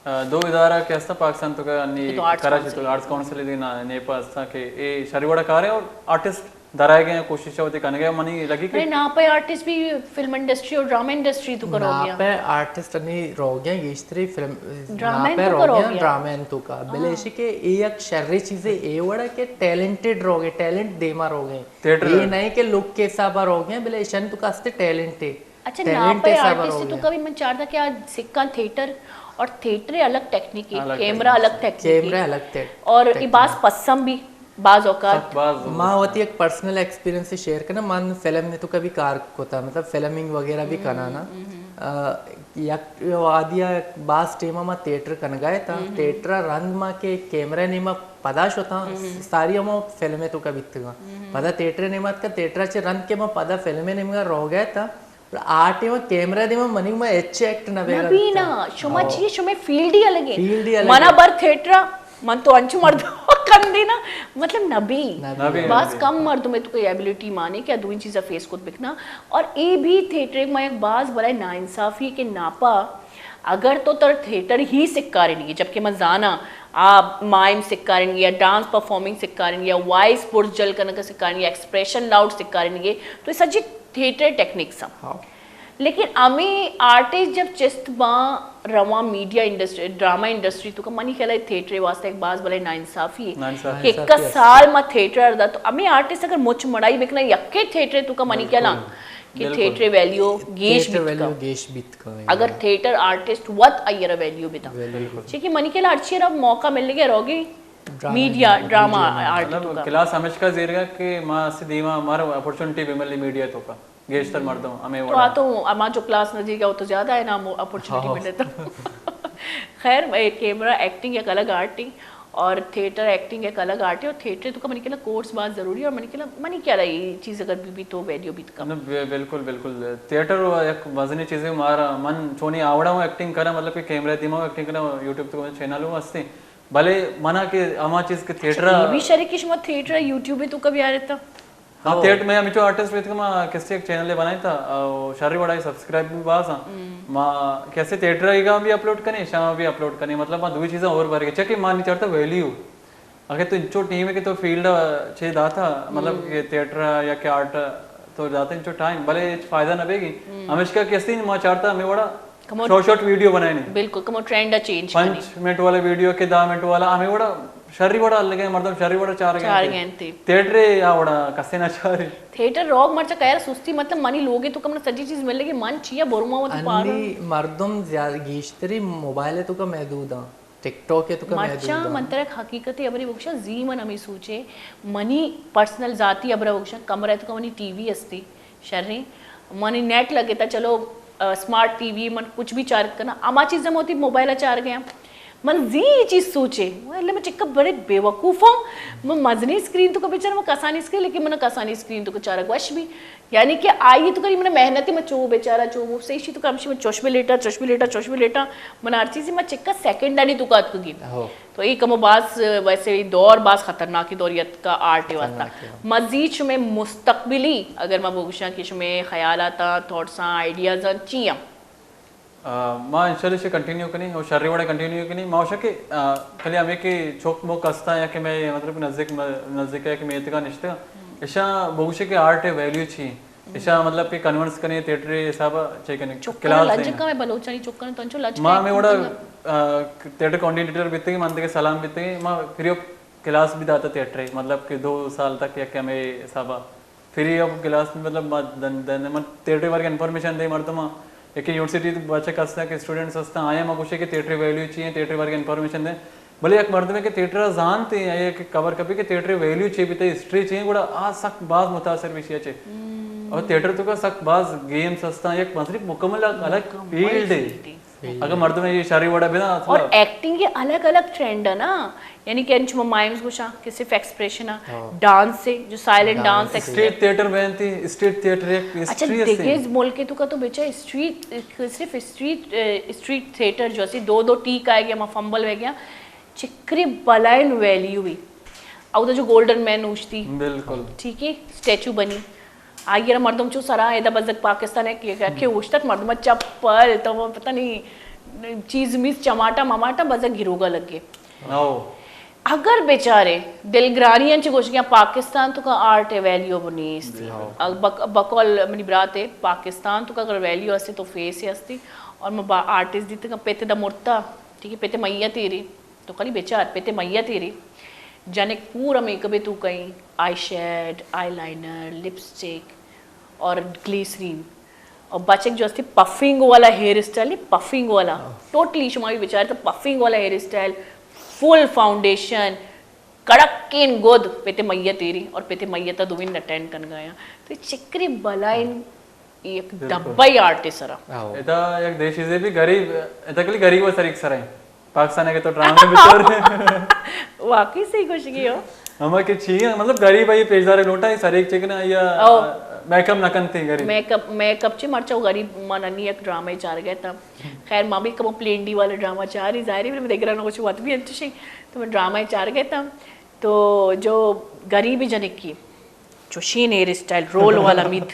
آ، دو ادارہ کہ ہستاں پاکستان تو کا انی کہ تو آرٹس کراچی کونسل تو ہے۔ آرٹس کونسل دی نا نیپا ہستاں کہ اے شری وڑا کارے اور آرٹسٹ درائے گئے کوشش وتی کنگے منی لگی کہ ناپے آرٹسٹ بھی فلم انڈسٹری اور ڈرامہ انڈسٹری تو کرو گیا۔ ناپے آرٹسٹ انی روگے گیشتری فلم ڈرامہ ناپے تو کرو روگے گیا۔ ڈرامہ تو کا بلے ہاں۔ ایشی کہ اے یک شری چیزے اے وڑا کہ ٹیلنٹڈ روگے، ٹیلنٹ دیما روگے۔ تھیٹر اے نہیں کہ لک کے حساب روگے بلے ایشن تو کا استے ٹیلنٹ ہے۔ اچھا، ٹیلنٹ ناپے حساب آرٹسٹ روگے۔ تو کبھی من چارتا کہ آج سکھاں تھیٹر اور تھیٹر الگ ٹیکنیک ہے، الگ کیمرہ ٹیکنیک۔ الگ ٹیکنیک ہے۔ کیمرہ الگ ٹیک-، اور یہ ٹیکنیک۔ باز پسند بھی بعض اوقات۔ سخت باز ما وتی ایک پرسنل ایکسپیرینس شیئر کرنا، من فلم نے تو کبھی کار کوتا، مطلب فلمنگ وغیرہ بھی کرنا نا۔ آ، یک وادیا باز ٹیما ما تھیٹر کنگائے تا، تھیٹر رند ما کہ کیمرہ نیما پدا شوتا، ساری ہمو فلمے تو کبھی تگا۔ پدا تھیٹر نیما تکا، تھیٹر چے رند کے ما پدا فلمے نیما روگے تا، آ ٹیم کیمرہ دیما منی ما ہچ ایکٹ نہ بیگا نبی بیتا۔ نا، شما ہاں۔ چی، شما فیلڈ ہی الگ ہے۔ فیلڈ ہی الگ منا ہے۔ بر تھیٹرا، من تو انچو مردم کندے نا، مطلب نبی۔ نبی۔ نبی، باز نبی۔ کم مردم ہے تو کوئی ایبیلیٹی مانے کہ دوئیں چیزا فیس کت بکنا۔ اور اے بھی تھیٹر ایک ما ایک باز بلائے ناانصافی کہ ناپا، اگر تو تر تھیٹر ہی سکارینگی، جبکہ من زانا آ مائم سکارینگی یا ڈانس پرفارمنگ سکارینگی یا وائس برز جل کنگ سکارینگی یا ایکسپریشن لاؤڈ سکارینگی، تو یہ سجی تھیٹر ٹیکنیکس ہم۔ ہاں۔ لیکن ہمیں آرٹسٹ جب چست باں رواں میڈیا انڈسٹری، ڈرامہ انڈسٹری تو کا منی خیال ہے تھیٹر واسطے ایک باز بلے ناانصافی ہے ناانصافی۔ کہ ایک سال ما تھیٹر دا تو ہمیں آرٹسٹ اگر مچ مڑائی بکنا یکے تھیٹر تو کا منی خیال ہے بالکل۔ کہ بالکل۔ تھیٹر ویلیو گیش تھیٹر بیت کا۔ ویلیو گیش بیت کا۔ اگر تھیٹر آرٹسٹ وت آئی را ویلیو بتا۔ بالکل۔ چی کہ منی خیال ہے ہرچی را موقع مل گیا روگی drama media, industry, drama media. Art مطلب تو کا۔ کلاس ہمیشہ زیرگا کہ ما سے دیما ہمارا اپورچونٹی بھی ملی میڈیا تو کا۔ گیشتر مردم ہمیں تو وڑا۔ آ تو اما جو کلاس نزدیک ہے، وہ تو زیادہ ہے نا، ہم اپورچونٹی ہاں۔ ملے تو۔ خیر، اے کیمرہ ایکٹنگ یک الگ آرٹ ہے اور تھیٹر ایکٹنگ یک الگ آرٹ ہے اور تھیٹر تو کا منی کہنا کورس بہت ضروری ہے اور منی کہنا، منی کہنا یہ چیز اگر بھی، بھی تو ویلیو بھی کم۔ نہ، بے-، بالکل، بالکل۔ تھیٹر وہ یک مزنی چیز ہے ہمارا۔ من چونی آوڑا ہوں ایکٹنگ کرا، مطلب کہ کیمرہ دیما ہوں ایکٹنگ کرا، یوٹیوب تو چینل ہوں ہستے۔ بلے منا کہ ہما چیز کہ تھیٹر اچھا، یہ بھی شرے کہ شما تھیٹر یوٹیوب تو کبھی آ رہتا؟ ہاں، ہو۔ تھیٹر میں ہمیں جو آرٹسٹ بیت کہ ما کیسے ایک چینل بنائے تھا، او شری وڑائی سبسکرائب بھی باز ہاں۔ ہم۔ ما کیسے تھیٹر ایگا بھی اپلوڈ کنے، شاہ بھی اپلوڈ کنے، مطلب ما دوئی چیزاں اور بھر کے چکے ما نہیں چاہتا ویلیو۔ اگر تو انچو ٹیم ہے کہ تو فیلڈ چے داتا، مطلب ہم۔ کہ تھیٹر یا کہ آرٹ تو داتا انچو ٹائم، بلے ہچ فائدہ نہ بیگی۔ ہم۔ ہمیشہ کیسے ما چاہتا ہمیں وڑا کمو شارٹ شارٹ ویڈیو بنائے نہیں۔ بالکل، کمو ٹرینڈ چینج پنچ کرنی۔ منٹ والا ویڈیو کہ دہ منٹ والا ہمیں وڑا شری وڑا لگے، مردم شری وڑا چار چار گھنٹے۔ گھنٹے۔ تھیٹر آ وڑا کسے نہ چارے۔ تھیٹر روگ مرچا کہر سستی، مطلب منی لوگے تو کم سجی چیز مل لگی، من چیا برما وتی پارا۔ انی مردم زیادہ گیشتری موبائل تو کا محدود ہاں، ٹک ٹاک تو کا محدود مرچا ہاں۔ من ترک حقیقت ابری بخشا زی من ہمیں سوچے، منی پرسنل ذاتی ابرا بخشا کمرہ تو کا منی ٹی وی استی۔ شریں، منی نیٹ لگے تا، چلو، آ، سمارٹ ٹی وی، من کچھ بھی چارگ کنا، اما چیز ہم ہوتی موبائل چارگ گیا۔ من زی یہ چیز سوچے، اللہ میں چکا بڑے بے وقوف ہوں، من مزنی اسکرین تو کا بچار، من کسانی اسکرین، لیکن من کسانی اسکرین تو کا چارگ وش بھی۔ یعنی کہ آئی تو کری من محنت میں چو بیچارہ چو وہ سے شی تو کم شی من چوش بھی لیٹا، چوش بھی لیٹا، چوش بھی لیٹا، من ہر چیز میں چکا سیکنڈ آنی تو کا اتکگی۔ ہو۔ تو اے کمو باز ویسے دور باز خطرناکی دور یت کا آرٹ واسطہ۔ خطرناک ہے۔ مزید شمے مستقبلی اگر ما بگوشاں کہ شمے خیالات آں، تھاٹس آں، آئیڈیاز آں، چی آں؟ آ، ما انشاءاللہ اسے کنٹینیو کنیں اور شری وڑے کنٹینیو کنیں۔ ما وشا کہ، آ، کلی ہمیں کہ چوک موک ہستا یا کہ میں مطلب نزدیک، نزدیک ہے کہ میں اتگا نشتگا۔ اشاں بگوشے کہ آرٹ ویلیو چی؟ ایشاں مطلب کہ کنونس کنے، تھیٹر حساب چے کنے، چکاں کلاس لج دینا۔ کا میں بلوچانی چکاں تو انچو لج ما کا میں وڑا، آ، تھیٹر کوآرڈینیٹر بیتگی، من تک سلام بیتگی، ما فری آف کلاس بھی داتا تھیٹر، مطلب کہ دو سال تک یک ہمیں حسابا فری آف کلاس میں، مطلب ما دن، دن، من تھیٹر بارے انفارمیشن دے مردم، ایک یونیورسٹی بچک ہستاں کہ اسٹوڈنٹس ہستاں، آیاں ما گوشے کہ تھیٹر ویلیو چی ہیں، تھیٹر بارے انفارمیشن دیں۔ بلے یک مردمے کہ تھیٹر ءَ زانت ہیں، آئی کہ خبر کپی کہ تھیٹر ویلیو چی بیتا، ہسٹری چی ہیں، گڑا آ سک باز متاثر بیشی اچے۔ اور تھیٹر تو کا سک باز گیمز ہستاں، یک مزنی مکمل الگ فیلڈ ہے۔ اگر مردم یہ شری وڑا بنا اور ایکٹنگ کے الگ الگ ٹرینڈ ہے نا، یعنی کہ انچ مائمز گوشاں کہ صرف ایکسپریشن ہے، ڈانس ہے، جو سائلنٹ ڈانس، اسٹریٹ تھیٹر بنتی، اسٹریٹ تھیٹر ایک اچھا، ہسٹری ہے۔ دگہ ملک تو کا تو بچا اسٹریٹ، صرف اسٹریٹ، اسٹریٹ تھیٹر جو اسی دو دو ٹیک آئے گیا، ما فمبل ہوئے گیا، چکری بلائن ویلیو ہی۔ اودا جو گولڈن مین اوشتی، بالکل۔ ٹھیک ہے، اسٹیچو بنی۔ آئی را مردم چو سرا ادا بزگ پاکستان ہے کہ، کہ اوشتت مردم چپل تو وہ پتہ نہیں چیز میز چماٹا مماٹا بزگ گروگا لگے۔ اگر بیچارے دلگرانی انچ گوشگیاں پاکستان تو کا آرٹ ویلیو نیست۔ بق-، بقول منی برات ہے، پاکستان تو کا اگر ویلیو ہستی تو فیس ہستی۔ اور ما با-، آرٹسٹ دیتے کا پت دا مرتا، ٹھیک ہے، پت میت ایری۔ تو خالی بچار، پت میت ایری۔ جنک پورا میک اپ تو کہیں، آئی شیڈ، آئی لائنر، لپسٹک اور گلیسرین۔ اور بچک جو ہستی پفنگ والا ہیئر اسٹائل، نہیں، پفنگ والا۔ ٹوٹلی شما بھی بچار تو پفنگ والا ہیئر اسٹائل، فل فاؤنڈیشن، کڑکین گد، پت میت ایری اور پت میت دوین اٹینڈ کن گیا۔ تو چکری بلائن ایک ڈبئی آرٹسٹ سرا۔ ادا یک دے چیزے بھی غریب، ادا کلی غریب سر ایک سر ہیں۔ پاکستان کے تو ڈرامے بچار۔ واقعی صحیح گوشگی ہو۔ ہما کہ چی ہیں، مطلب غریب ہے، پیشدار لوٹا ہے، سر ایک چیک نا یا میک اپ نہ کنتے غریب۔ میک اپ، میک اپ چی مرچا غریب من انی ایک ڈرامے چار گئے تھا۔ خیر، ما بھی کم پلین ڈی والا ڈرامہ چاری، ظاہر ہے، میں دیکھ رہا ہوں، کچھ وقت بھی انچوشی، تو میں ڈرامہ چار گئے تھا۔ تو جو غریب جنکی، چوشین ہیئر اسٹائل، رول والا مید۔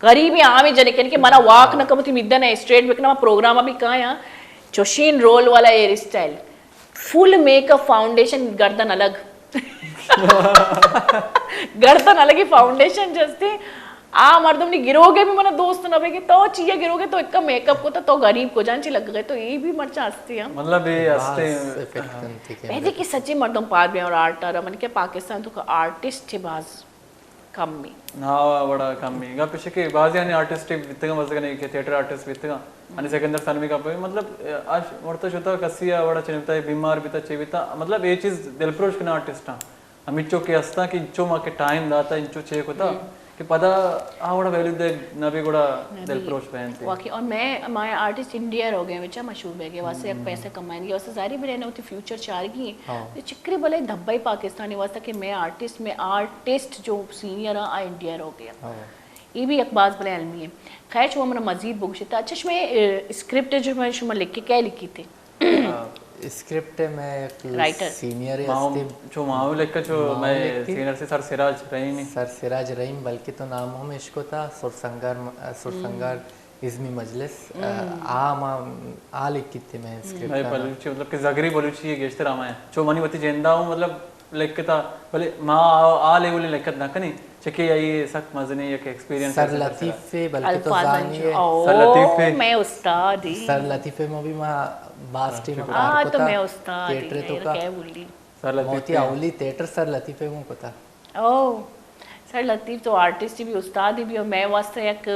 غریب عام جنک، یعنی کہ منا واک نہ کمتی میدن ہے، اسٹریٹ بکنا پروگرام بھی کہاں ہے۔ چوشین رول والا ہیئر اسٹائل، فل میک اپ، فاؤنڈیشن، گردن الگ۔ گردن الگ فاؤنڈیشن جستے۔ آ مردم نی گروگے بھی منا دوست نہ بیگے، تو چیا گروگے، تو ایک میک اپ کو تو، تو غریب کو جان چی لگ گئے، تو یہ بھی مرچا ہستی ہم۔ مطلب یہ ہستے پیدے کہ سچی مردم پار بیا اور آرٹ آ رہا، من کہ پاکستان تو کا آرٹسٹ ہے باز کمی۔ ہاں، وڑا کمی۔ گپ اش کہ بعضی آنی آرٹسٹ بیتگاں، مزگنے کہ تھیٹر آرٹسٹ بیتگاں۔ انی سکندر سنمی کا پہ، مطلب، اش ورتا شتا کسی آ وڑا چنتا بیمار بیتا چے بیتا، مطلب، یہ چیز دل پروش کنا آرٹسٹ ہاں۔ ہمچو کہ ہستاں کہ انچو ما کہ ٹائم داتا، انچو چے کتا، کہ پدا آ وڑا ویلیو دے نہ بھی گڑا دل پروش بینتے۔ واقعی، اور میں، مائے آرٹسٹ انڈیا رو گئے، بچا مشہور بہ گئے، واسطے یک پیسہ کمائیں گے، واسطے ظاہری بھی رہنا ہوتی فیوچر چارگی ہیں۔ چکری بلے دھبئی پاکستانی واسطہ کہ میں آرٹسٹ، میں آرٹسٹ جو سینئر ہاں، آ انڈیا رو گیا۔ یہ بھی یک باز بلے المی ہے۔ خیر، شما منا مزید بگوشتا۔ اچھا، شما، اے، اسکرپٹ جو میں شما لکھ کے کیا لکھی تھی؟ اسکرپٹ میں یک رائٹر۔ سینئر ہستی۔ چو ماہو لکھ چو میں سینئر سے سر سراج رحیم۔ سر سراج رحیم، بلکہ تو نام ہم اشکو تھا، سرسنگر، سرسنگر ازمی مجلس، آ، آ ما، آ لکھتے میں اسکرپٹ میں آ۔ بلوچی، مطلب کہ زگری بلوچی ہے گیشتر آ میں۔ چو منی وتی جندا ہوں، مطلب لکھتا، بلے ما آ، آ لیول لکھت نہ کنی، چکے آئی سک مزنی یک ایکسپیرینس سر ہے، سر لطیف ہے، بلکہ تو الفاظ زانی انچو۔ ہے۔ سر لطیف ہے۔ میں استاد ہی۔ سر لطیف ہے، مو بھی ما باس ٹیم آ، کار تو کتا۔ میں استاد ہی، تھیٹر تو کا۔ کیا بولی؟ سر لطیف موتی ہے۔ اولی تھیٹر سر لطیف ہے، مو کتا۔ او، سر لطیف تو آرٹسٹ بھی، استاد بھی، اور میں واسطے یک،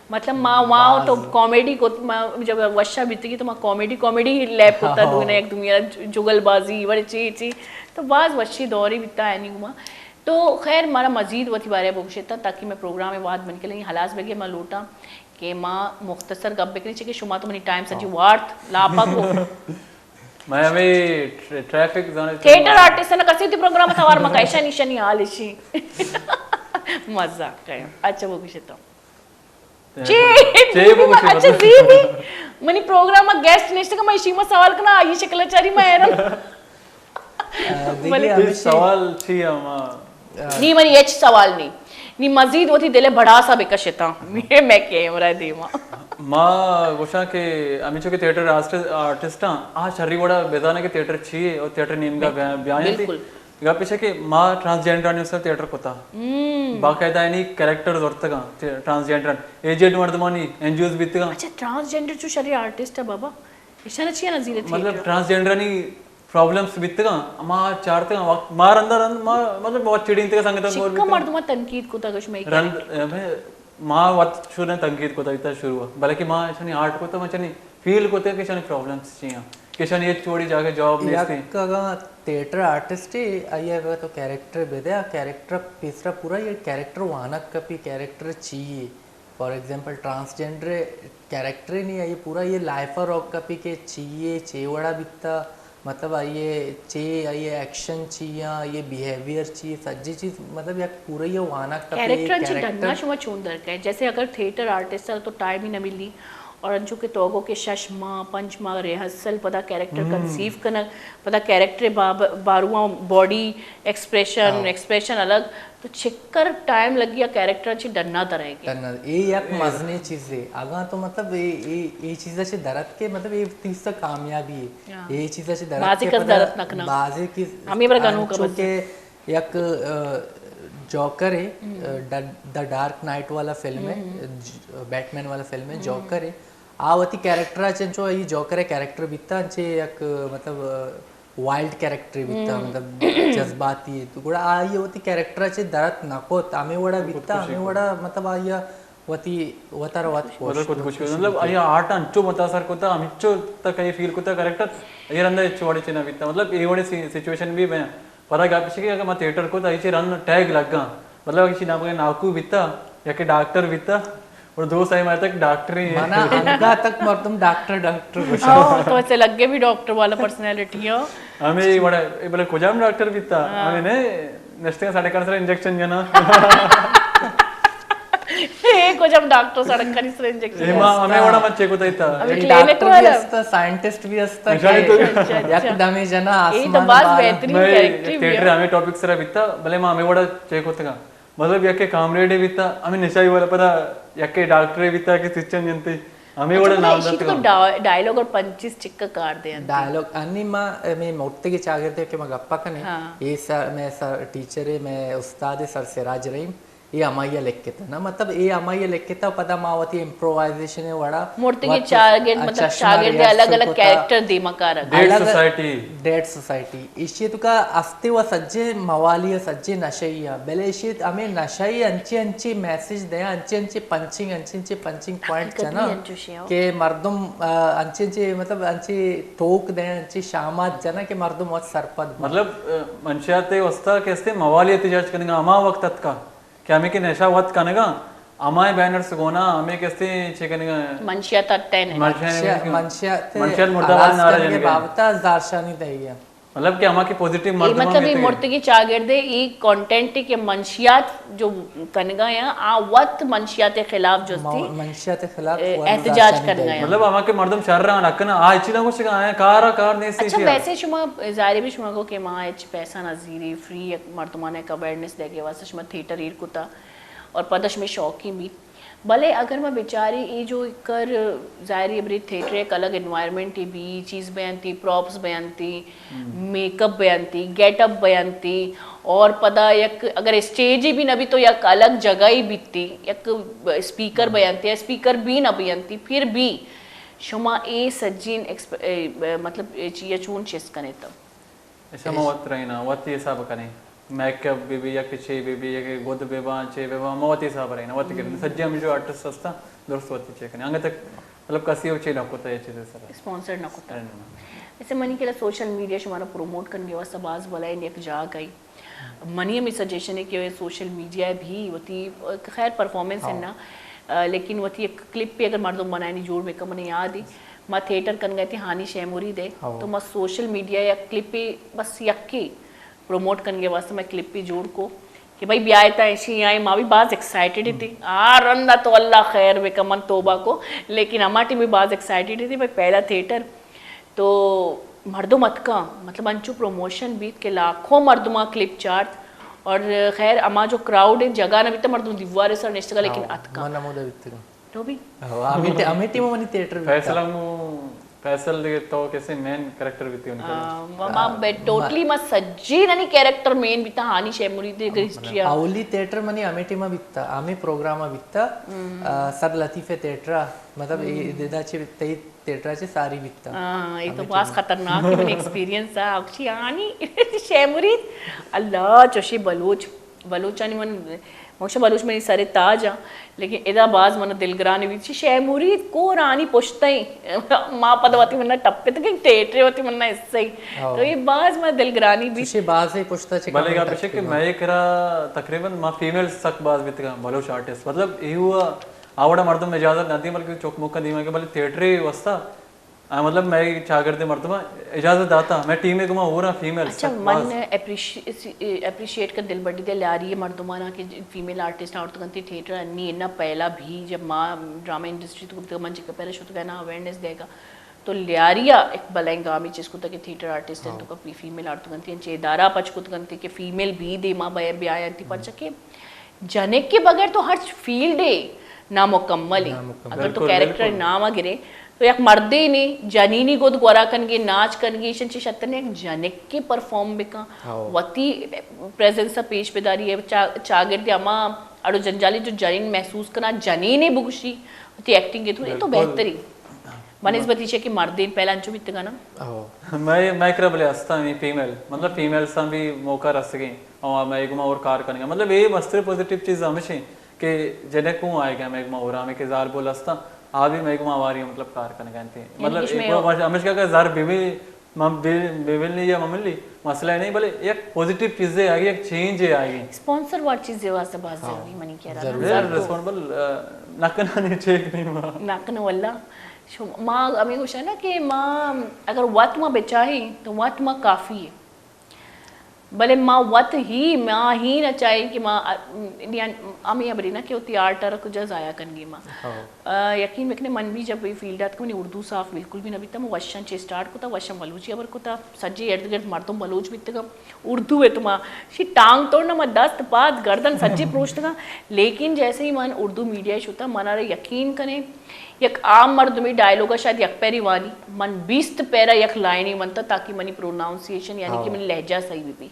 مطلب، ما وہاں تو کامیڈی کو، ما جب وشا بیتی تو ما کامیڈی، کامیڈی لیب ہوتا، دونے ایک دومیرا جگل بازی، بڑے چی چی، تو باز وشی دوری بیتا ہے نہیں گما۔ تو خیر، مارا مزید وتی بارے بگوشتا تاکہ میں پروگرام واد بن کے لیں، ہلاس بگے میں لوٹاں کہ ما مختصر گپ بکنی، چکہ شما تو منی ٹائم سجی وارت لاپا کو۔ میں ہمیں ٹر-، ٹریفک زانے تھیٹر آرٹسٹ نا کسی تی پروگرام توار مکا، ایشانی، ایشانی حال ایشی۔ مزاق ہے۔ اچھا، وہ کچھ تو۔ چے؟ چے وہ کچھ اچھا، مطلب؟ زی بھی۔ منی پروگرام گیسٹ نشتے کہ میں ایشی ما سوال کنا، آئی شکل چاری میں حیران۔ آ، دیکھیے، بلے ہمیشہ سوال چی ہے، ما نی منی ہچ سوال نی۔ نی مزید وتی دل بھڑاسا بکشتاں۔ میں، میں کیمرہ دیما۔ ما گوشاں کہ ہمینچو کہ تھیٹر آرٹسٹ، آرٹسٹ ہاں، آ شری وڑا بزانے کہ تھیٹر چی ہے اور تھیٹر نیمگا بیا-، بیاینتی۔ بالکل۔ گپ ایش ہے کہ ما ٹرانسجینڈرانی سر تھیٹر کتا۔ باقاعدہ یعنی کریکٹر زورتگاں، ٹرانسجینڈر، ایجڈ مردمانی، این جی اوز بیتگاں۔ اچھا، ٹرانسجینڈر چو شری آرٹسٹ ہے بابا۔ ایشانا چیا نظیر تھیٹر؟ مطلب ٹرانسجینڈرانی پرابلمز بیتگاں، ما چارتگاں، وقت ما رندا رند ما، مطلب، وت چڑینتگاں سنگتاں گور چکا بیتگاں۔ مردماں تنقید کتگ اش مئے رند، کریکٹر۔ اے، ما وت شروع تنقید کتا بیتا شروع، بلکہ ما اشانی آرٹ کتا، ما چنی فیل کتا کہ اشانی پرابلمز چی ہیں، کہ اشانی ہچ وڑی جاگہ جاب نیستی۔ یک اگاں تھیٹر آرٹسٹ ہے، آئی اگاں تو کریکٹر بدے، آ کریکٹر پیسرا پورا یہ کریکٹر وانگ کپی، کریکٹر چی ہے۔ فار ایگزامپل ٹرانسجینڈر کریکٹر نہیں، آئی پورا یہ لائف روک کپی کہ چی ہے، چے وڑا بیتا، مطلب آئی چے، آئی ایکشن چی یا آئی بیہیویئر چی، سجی چیز مطلب یک پورا یہ وانگ کپی۔ کریکٹر چی کریکٹر ڈنا شما چون در کئے؟ جیسے اگر تھیٹر آرٹسٹ تو ٹائم ہی نہ ملی، اور انچو کہ تو گو کہ شش ماہ، پنچ ماہ ریہرسل، پدا کریکٹر کنسیو کنگ، پدا کریکٹر باب-، باروان باڈی ایکسپریشن، ہاں۔ ایکسپریشن الگ، تو چکر ٹائم لگی یا کریکٹر چی ڈنا درائے گی۔ ڈنا، اے یک مزنیں چیزے۔ اگاں تو مطلب اے، اے، اے چیزا چی درت کہ مطلب اے تیس کامیابی ہے۔ ہاں۔ اے چیزا چی درت بازی کہ کس پدا درت نہ کنا۔ بازی کی ہمیں برا گنوک انچو بس۔ کہ یک، آ، جوکر ہے، آ، دا، دا ڈارک نائٹ والا فلم ہے، ج-، بیٹمین والا فلم ہے، جوکر ہے۔ آ وتی کریکٹر چنچو ای جوکر کریکٹر بیتا، انچے یک، مطلب، وائلڈ کریکٹر بیتا، مطلب، جذباتی۔ تو گڑا آئی وتی کریکٹر چے درت نہ کت، ہمیں وڑا بیتا، ہمیں وڑا، مطلب، آئی وتی وتر وت مطلب، خودکشی، مطلب، آئی آرٹ انچو متاثر کتا، ہمچو تک یہ فیل کتا کریکٹر، یہ رندا ہچ وڑے چے نہ بیتا۔ مطلب، اے وڑے سی-، سچویشن بھی بیا۔ پدا گپ ایش کہ اگاں ما تھیٹر کت، آئی چے رن ٹیگ لگاں۔ مطلب، اگاں ایشی نام ناکو بیتا، یا کہ ڈاکٹر بیتا، اور دو سائے مارتا کہ ڈاکٹر ہی ہے۔ منا انگا تک مردم ڈاکٹر، ڈاکٹر گوشا۔ او، تو ایسے لگے بھی ڈاکٹر والا پرسنالٹی ہو۔ ہمیں یہ بڑا، یہ بلے کجام ڈاکٹر بیتا؟ ہاں۔ ہمیں نے نشتے ساڑھے کار سر انجیکشن جنا۔ اے کجام ڈاکٹر سڑک کنی سر انجیکشن؟ اے ما ہمیں وڑا مچے کو تیتا۔ ہمیں اے کلینک ڈاکٹر بھی والا۔ ہستا، سائنٹسٹ بھی ہستا، اچھا، کہ تو اچھا، اچھا۔ یک دمے جنا اے تو آسمان باز بار۔ بہترین میں کریکٹر بھی تھیٹر ہے۔ ہمیں ٹاپک سرا بیتا، بلے ما ہمیں وڑا چیک ہوتگا۔ مطلب، یکے کامریڈے بیتا، ہمیں نشائی والا پدا یکے ڈاکٹرے بیتا کہ سچن جنتی۔ ہمیں اچھا، وڑا مطلب، نام ایشی دات تو کا۔ ڈا-، ڈائیلاگ اور پنچز چکا کار دے انتی۔ ڈائیلاگ، انی ما، میں مرتگی چاگردے کہ ما گپا کنے۔ ہاں۔ اے سر، میں سر ٹیچر ہے، میں استاد ہے، سر سراج رحیم۔ اے ہمائی ء لکھتا نا، مطلب، اے ہمائی ء لکھتا، پدا ما وتی امپرووائزیشن ء وڑا مرتگی وت-، چاگرد، مطلب، اچھا، شما شاگرد ریہرسل الگ الگ کتا۔ کریکٹر دیما کارگ۔ ڈیڈ الگ سوسائٹی۔ Dead society. ایشی تو کا ہفتے و سجے موالی ء سجے نشئی ء، بلے ایشی ہمیں نشئی انچے انچے میسج دیا، انچے انچے پنچنگ، انچے انچے پنچنگ پوائنٹ حقیقت چنا بھی انچوشی ہو۔ کہ مردم، آ، انچے انچے، مطلب، انچے ٹوک دے، انچے شامات چنا کہ مردم وت سرپد بن۔ مطلب، آ، منشیات وستا کہ استے موالی احتجاج کرنے کا ہما وقت اتکا۔ کہ ہمے کہ نشہ وت کنگا، ہمائیں بینرز گونا، ہمے کہ استیں چے کنگا؟ منشیات اٹین۔ منشیات، منشیات، منشیات مردہ ہلاس باد نعرہ کنگے جنگا۔ بابتا زارشانی دئیگا۔ مطلب کہ ہما کہ پوزیٹیو اے مردم مطلب ہمے اے تھے۔ مرتگی چاگردے اے کانٹینٹ کہ منشیات جو کنگا یا آ وت منشیات خلاف جو استی، مو-، منشیات خلاف اے، وت احتجاج زارشانی کنگا دئیگا۔ یا۔ مطلب ہما کہ مردم شر آن حق نا، آ چیزاں گوشگا آیا کار آ کار نیستی اچھا، چیا؟ ویسے شما ظاہر ہے بھی شما کو کہ ما اچ پیسہ نہ زیری، فری مردمانے کا اویئرنیس دئیگے واسطہ شما تھیٹر ایر کتا۔ اور پدا شمئے شوقی بیت۔ بلے اگر ما بچاری اے جو کر ظاہری برے تھیٹر یک الگ انوائرمنٹ بی، چیز بیانتی، پراپس بیانتی، میک اپ بیانتی، گیٹ اپ بیانتی، اور پدا یک اگر اسٹیج بھی نہ بی تو یک الگ جگہ ہی بیتی، یک اسپیکر بیانتی، اسپیکر بھی نہ بیانتی، پھر بھی شما اے سجین ایکسپ-، اے، مطلب، اے چیا چون چست کنے تو؟ ایشاں ما وت رہیناں، وتی حساب کنیں۔ میک اپ بہ بی یا کہ چے بہ بی یا کہ گد بہ باں، چے بہ باں، ما وتی حساب رہیناں، وتی گریں۔ سجی ہمیں جو آرٹسٹ ہستاں، درست وتی چے کنیں۔ انگت تک، مطلب، کسی او چے نہ کتا یا چیزے سر۔ اسپانسر نہ کتا۔ اسے منی کلا سوشل میڈیا شمارا پروموٹ کنگے واسطہ باز بلائیں یک جاگہ ای۔ منی ہمیں سجیشن ہے کہ سوشل میڈیا بھی وتی، خیر، پرفارمنس ہے نا، آ، لیکن وتی یک کلپ پہ اگر مردم بنائینی جوڑ بکن، منی یاد ہے، ما تھیٹر کنگا تھی ہانی شے مرید ہے، تو ما سوشل میڈیا یک کلپ پہ بس یکی پروموٹ کنگے واسطہ میں کلپ پہ جوڑ کو کہ بھائی بیائے تا ایشی آئے، ما بھی باز ایکسائٹڈ تھی۔ آ رندا تو اللہ خیر بکن، من توبہ کو، لیکن ہما ٹائم بھی باز ایکسائٹڈ تھی، بھائی پہلا تھیٹر تو مردم اتکاں، مطلب، انچو پروموشن بیت کہ لاکھوں مردماں کلپ چارت، اور خیر، ہما جو کراؤڈ ہے، جگہ نہ بیتا، مردم دیوارے سر نشتگا، لیکن اتکاں۔ من ہمودا بیتگاں۔ تو بھی؟ ہاں، ہمیں ٹی-، ہمیں ٹیم منی تھیٹر بیتا۔ فیصل ہم، فیصل دیگہ تو کیسے مین کریکٹر بیتی ان کا؟ ہاں، ما، ما، ٹوٹلی ما سجی ننی کریکٹر مین بیتا، ہانی شے مرید دیگہ ہسٹری آ۔ اولی تھیٹر منی ہمیں ٹیم بیتا، ہمیں پروگرام بیتا، آ، سر لطیف تھیٹر، مطلب، اے، ادا چے تئی تھیٹر چے ساری بیتا۔ ہاں، یہ تو باز خطرناک ہے، من ایکسپیرینس ہے۔ اکشی آنی شے مرید، اللہ، چوشی بلوچ، بلوچانی من ماشاء بلوچ منی سر تاج آں، لیکن ادا باز من دلگرانی بیت چی شے مرید کورانی پشتیں ما پد وتی منا ٹپت کہ تھیٹر وتی منا حصہ ای۔ ہاں۔ تو یہ باز من دلگرانی بیت۔ چشے بازے پشتا چے بلے کمنٹ گپ چے کہ اتکگاں۔ مئے کرا تقریباً ما فیمیل سک باز بیتگاں بلوچ آرٹسٹ، مطلب اے ہوا آوڑا مردم اجازت نہ دی بلکہ چوک موقع دیواں کہ بلے تھیٹر واسطہ آ، مطلب، مئے چاگردے مردماں اجازت داتا، مئے ٹیمے گما ہور آں فیمیل اچھا، سک من باز۔ اپریشی-، اپریشیٹ کن دل بڈی دے لیاری مردمانا کہ فیمیل آرٹسٹ آورت کنتی تھیٹر انی انا پہلا بھی جب ما ڈرامہ انڈسٹری تو گپتگا من چکا پہلا شتگا نا اویئرنس دے گا تو لیاریا ایک بلائیں گامی چیز کتا کہ تھیٹر آرٹسٹ ہیں ہاں۔ تو کا فی-، فیمیل آورت کنتی انچے ادارہ پچ کت کنتی کہ فیمیل بھی دے ما بیا، بیا انتی پرچا کہ جنک کے بغیر تو ہر فیلڈ ہے نامکمل ہے۔ نامکمل۔ اگر تو بالکل، کیریکٹر بالکل۔ نام گرے تو یک مردے نے جنینی گد گورا کنگی، ناچ کنگی، ایشن چی شتر نے یک جنک کے پرفارم بکن۔ ہاؤ۔ وتی پریزنس پیش بداری ہے، چا-، چاگرد اما اڑو جنجالی جو جنین محسوس کنا، جنین بگوشی، وتی ایکٹنگ کے تو، یہ تو بالکل۔ بہتری۔ بنسبت ایشی کہ مردین پہلا انچو بیتگا نا۔ ہاؤ۔ میں، میں کرا بلے ہستاں، میں فیمیل، مطلب فیمیل سان بھی موقع رسگیں۔ او مئے گما اور کار کنگا۔ مطلب، اے مستر پوزیٹیو چیز ہمیش ہیں کہ جنک ہوں آئے گا مئے گما اور ہمیں کہ زال بول ہستاں، آ بھی مئے گما آواری، مطلب، کار کنگا انتے۔ یعنی مطلب، کہ ایک شمے بار ہمیش کا کہ زار بی بی، مم-، بی-، بی بی نہیں یا مملی، مسئلہ نہیں، بلے ایک پوزیٹیو چیز ہے آگے، ایک چینج ہے آگے۔ اسپانسر وار چیز ہے واسطہ بہت ہاں، ضروری منی کہہ رہا ضروری۔ نا۔ زر زر تو ریسپانسبل، آ، نہ کنانے چیک نہیں ما۔ نہ کنو واللہ۔ شو-، ما ہمیں گوشا نا کہ ما اگر وت ما بچاہیں تو وت ما کافی ہے۔ بلے ما وت ہی، ما ہی نہ چاہیں کہ ما، ا-، یعنی ہمیں ہبری نا کہ وتی آرٹ ء را کجا ضائع کنگی ما۔ ہاں۔ ا، یقین بکنے من بھی جب یہ فیلڈ آتکا منی اردو صاف بالکل بھی نہ بیتا، من وشاں چے اسٹارٹ کتا، وشاں بلوچی ہبر کتا، سجے ارد گرد مردم بلوچ بیتگا، اردو ہے تو ما شی ٹانگ توڑنا ما دست پاد گردن سجے پروشتگا، لیکن جیسے ہی من اردو میڈیا شتا منا را یقین کنے یک عام مردمی ڈائیلاگ ء شاید یک پیری وانی، من بیست پیرا یک لائنے ونتا تاکہ منی پروناؤنسیشن یعنی کہ ہاں۔ منی لہجہ صحیح بہ بی۔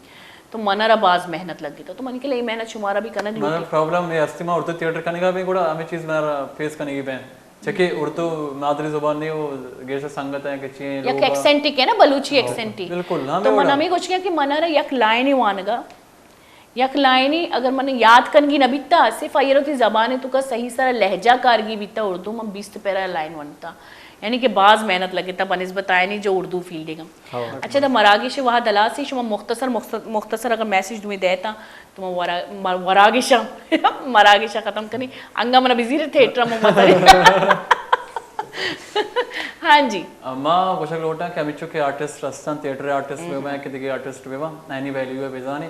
تو منا را باز محنت لگی تو، تو منی کہ لئی محنت شمارا بھی کنگ منا لوٹی۔ پرابلم یہ ہستی ما اردو تھیٹر کنگا بھی گڑا ہمیں چیز منا را فیس کنگی بین۔ چکہ اردو مادری زبان نہیں، وہ گیش سنگت ہیں کہ چی ہیں، یک لوگ ایکسنٹ ہی کہ نا، بلوچی ہاں، ایکسنٹ ہی۔ بالکل، ہمیں تو من وڑا۔ ہمیں گوشگا کہ منا را یک لائنے وانگا یک لائنے اگر من یاد کنگی نہ بیتا، صرف آئی ء وتی زبان ء توکا صحیح سرا لہجہ کارگی بیتا اردو، من بیست پیرا لائن ونتا۔ یعنی کہ باز محنت لگتا بنسبت آئینی جو اردو فیلڈ ء۔ ہاں۔ اچھا، دا مراگش وہد ہلاسی، شما مختصر، مختصر، مختصر اگر میسج دومی دیتا تو من ورا-، مر-، وراگشاں، مراگشاں ختم کنی۔ انگا منا بزیر تھیٹر من مزہ۔ ہاں جی۔ ما گوشگ لوٹاں کہ ہمچو کہ آرٹسٹ ہستن، تھیٹر آرٹسٹ بہ بیں کہ دگہ آرٹسٹ بہ بیں، اینی ویلیو بزانے۔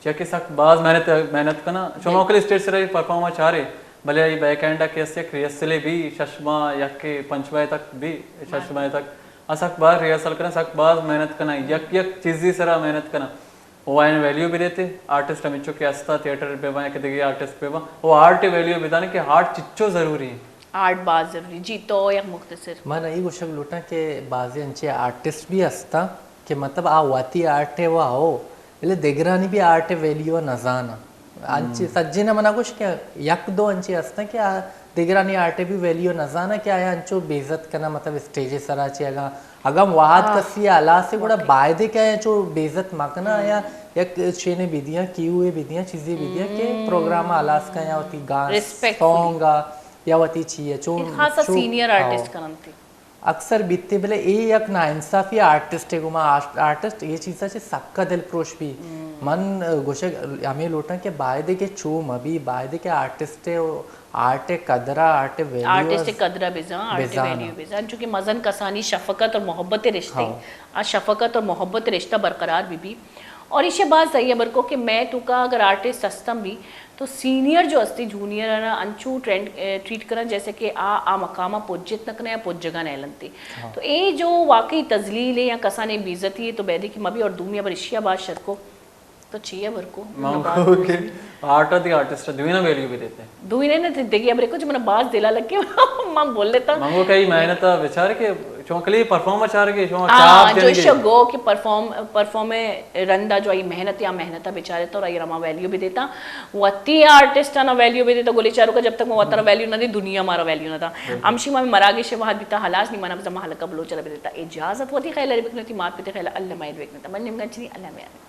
چیا کہ سک باز محنت، محنت کناں۔ شما کل اسٹیج سرا پرفارم چارے، بلے آئی بیک اینڈ ء کہ است یک ریہرسلے بی، شش ماہ، یک کہ پنچ ماہ تک بی، شش ماہ تک۔ آ سک باز ریہرسل کناں، سک باز محنت کناں، یک یک چیزی سرا محنت کناں۔ او آئین ویلیو بہ دیتے، آرٹسٹ ہمینچو کہ استا، تھیٹر بہ باں کہ دگہ آرٹسٹ بہ باں، او آرٹ ویلیو بہ دانے کہ آرٹ چچو ضروری ہے۔ آرٹ باز ضروری۔ جی، تو یک مختصر۔ من اے گوشگ لوٹاں کہ بازیں انچیں آرٹسٹ بھی ہستاں کہ مطلب آ وتی آرٹ ء وا ہو، بلے دگرانی بھی آرٹ ء ویلیو ء نہ زاناں۔ انچیں سجین ء منا گوش کہ یک دو انچیں ہستاں کہ آ دگرانی آرٹ ء بھی ویلیو ء نہ زاناں کہ آیا انچو بے عزت کناں، مطلب اسٹیج ء سرا چہ اگاں، اگاں وہد کسی ء ہلاس ء گڑا بائدے کہ آیا انچو بے عزت مہ کناں، آیا یک چینے بدیاں، کیو اے بدیاں، چیزے بدیاں کہ پروگرام ء ہلاس کن یا وتی گان سونگ ء یا وتی چی ء چون خاصا چون سینئر ہاؤ۔ آرٹسٹ کننتی۔ اکثر بیتے، بلے اے یک ناانصافی آرٹسٹ ء گوما، آرٹ-، آرٹسٹ اے چیزا چہ سکا دل پروش بی۔ من، ء، گوشگ ہمے لوٹاں کہ بایدے کہ چو مبی، بایدے کہ آرٹسٹ ء آرٹ ء قدرا، آرٹ ء ویلیو آرٹسٹ ء قدرا بزاں، آرٹ ء بزاں۔ ویلیو بزاں، چونکہ مزن کسانی شفقت اور محبت ء رشتہ، ہاں۔ آ شفقت اور محبت رشتہ برقرار بی بی۔ اور ایشی باز صحیح ہبر کو کہ مئے توکا اگر آرٹسٹ ہستن بھی تو سینئر جو ہستی جونیئر آنا انچو ٹرینڈ، اے، ٹریٹ کنن جیسے کہ آ، آ مقام آ پجت نہ کنن یا پجگا نیلنتی۔ ہاں۔ تو اے جو واقعی تذلیل ہے یا کسانے بے عزتی ہے تو بیدے کہ مبی اور دومی ہبر اشیا باز شر کو تو چی ہبر کو؟ من گو کہ آرٹ ء دگہ آرٹسٹ ء دوئیناں ویلیو بہ دیتے۔ دوئیناں نہ دگہ ہبرے کو جو من باز دلا لگے من بول لیتا۔ من گو کہ اے محنت ء بچار کہ چون کلی پرفارم چارگے، شما ہاں، کیا جو جنگے؟ ایشا گو کہ پرفارم، پرفارم رندا جو آئی محنت یا محنت بچارے تو آئی رما ویلیو بہ دیتا۔ وتی آرٹسٹ نا ویلیو بہ دیتا، گولی چارو کا جب تک ما وترا ویلیو نہ دی، دنیا مارا ویلیو نہ دا۔ بالکل۔ ہمشی ما مراگش وہد بیتا ہلاس نی منا بزا ما حلقہ بلوچ را بہ دیتا۔ اجازت وتی خیال اری بکنتی، مات پتے خیال اللہ مید بکنتا۔ من نمگا چنی اللہ مید۔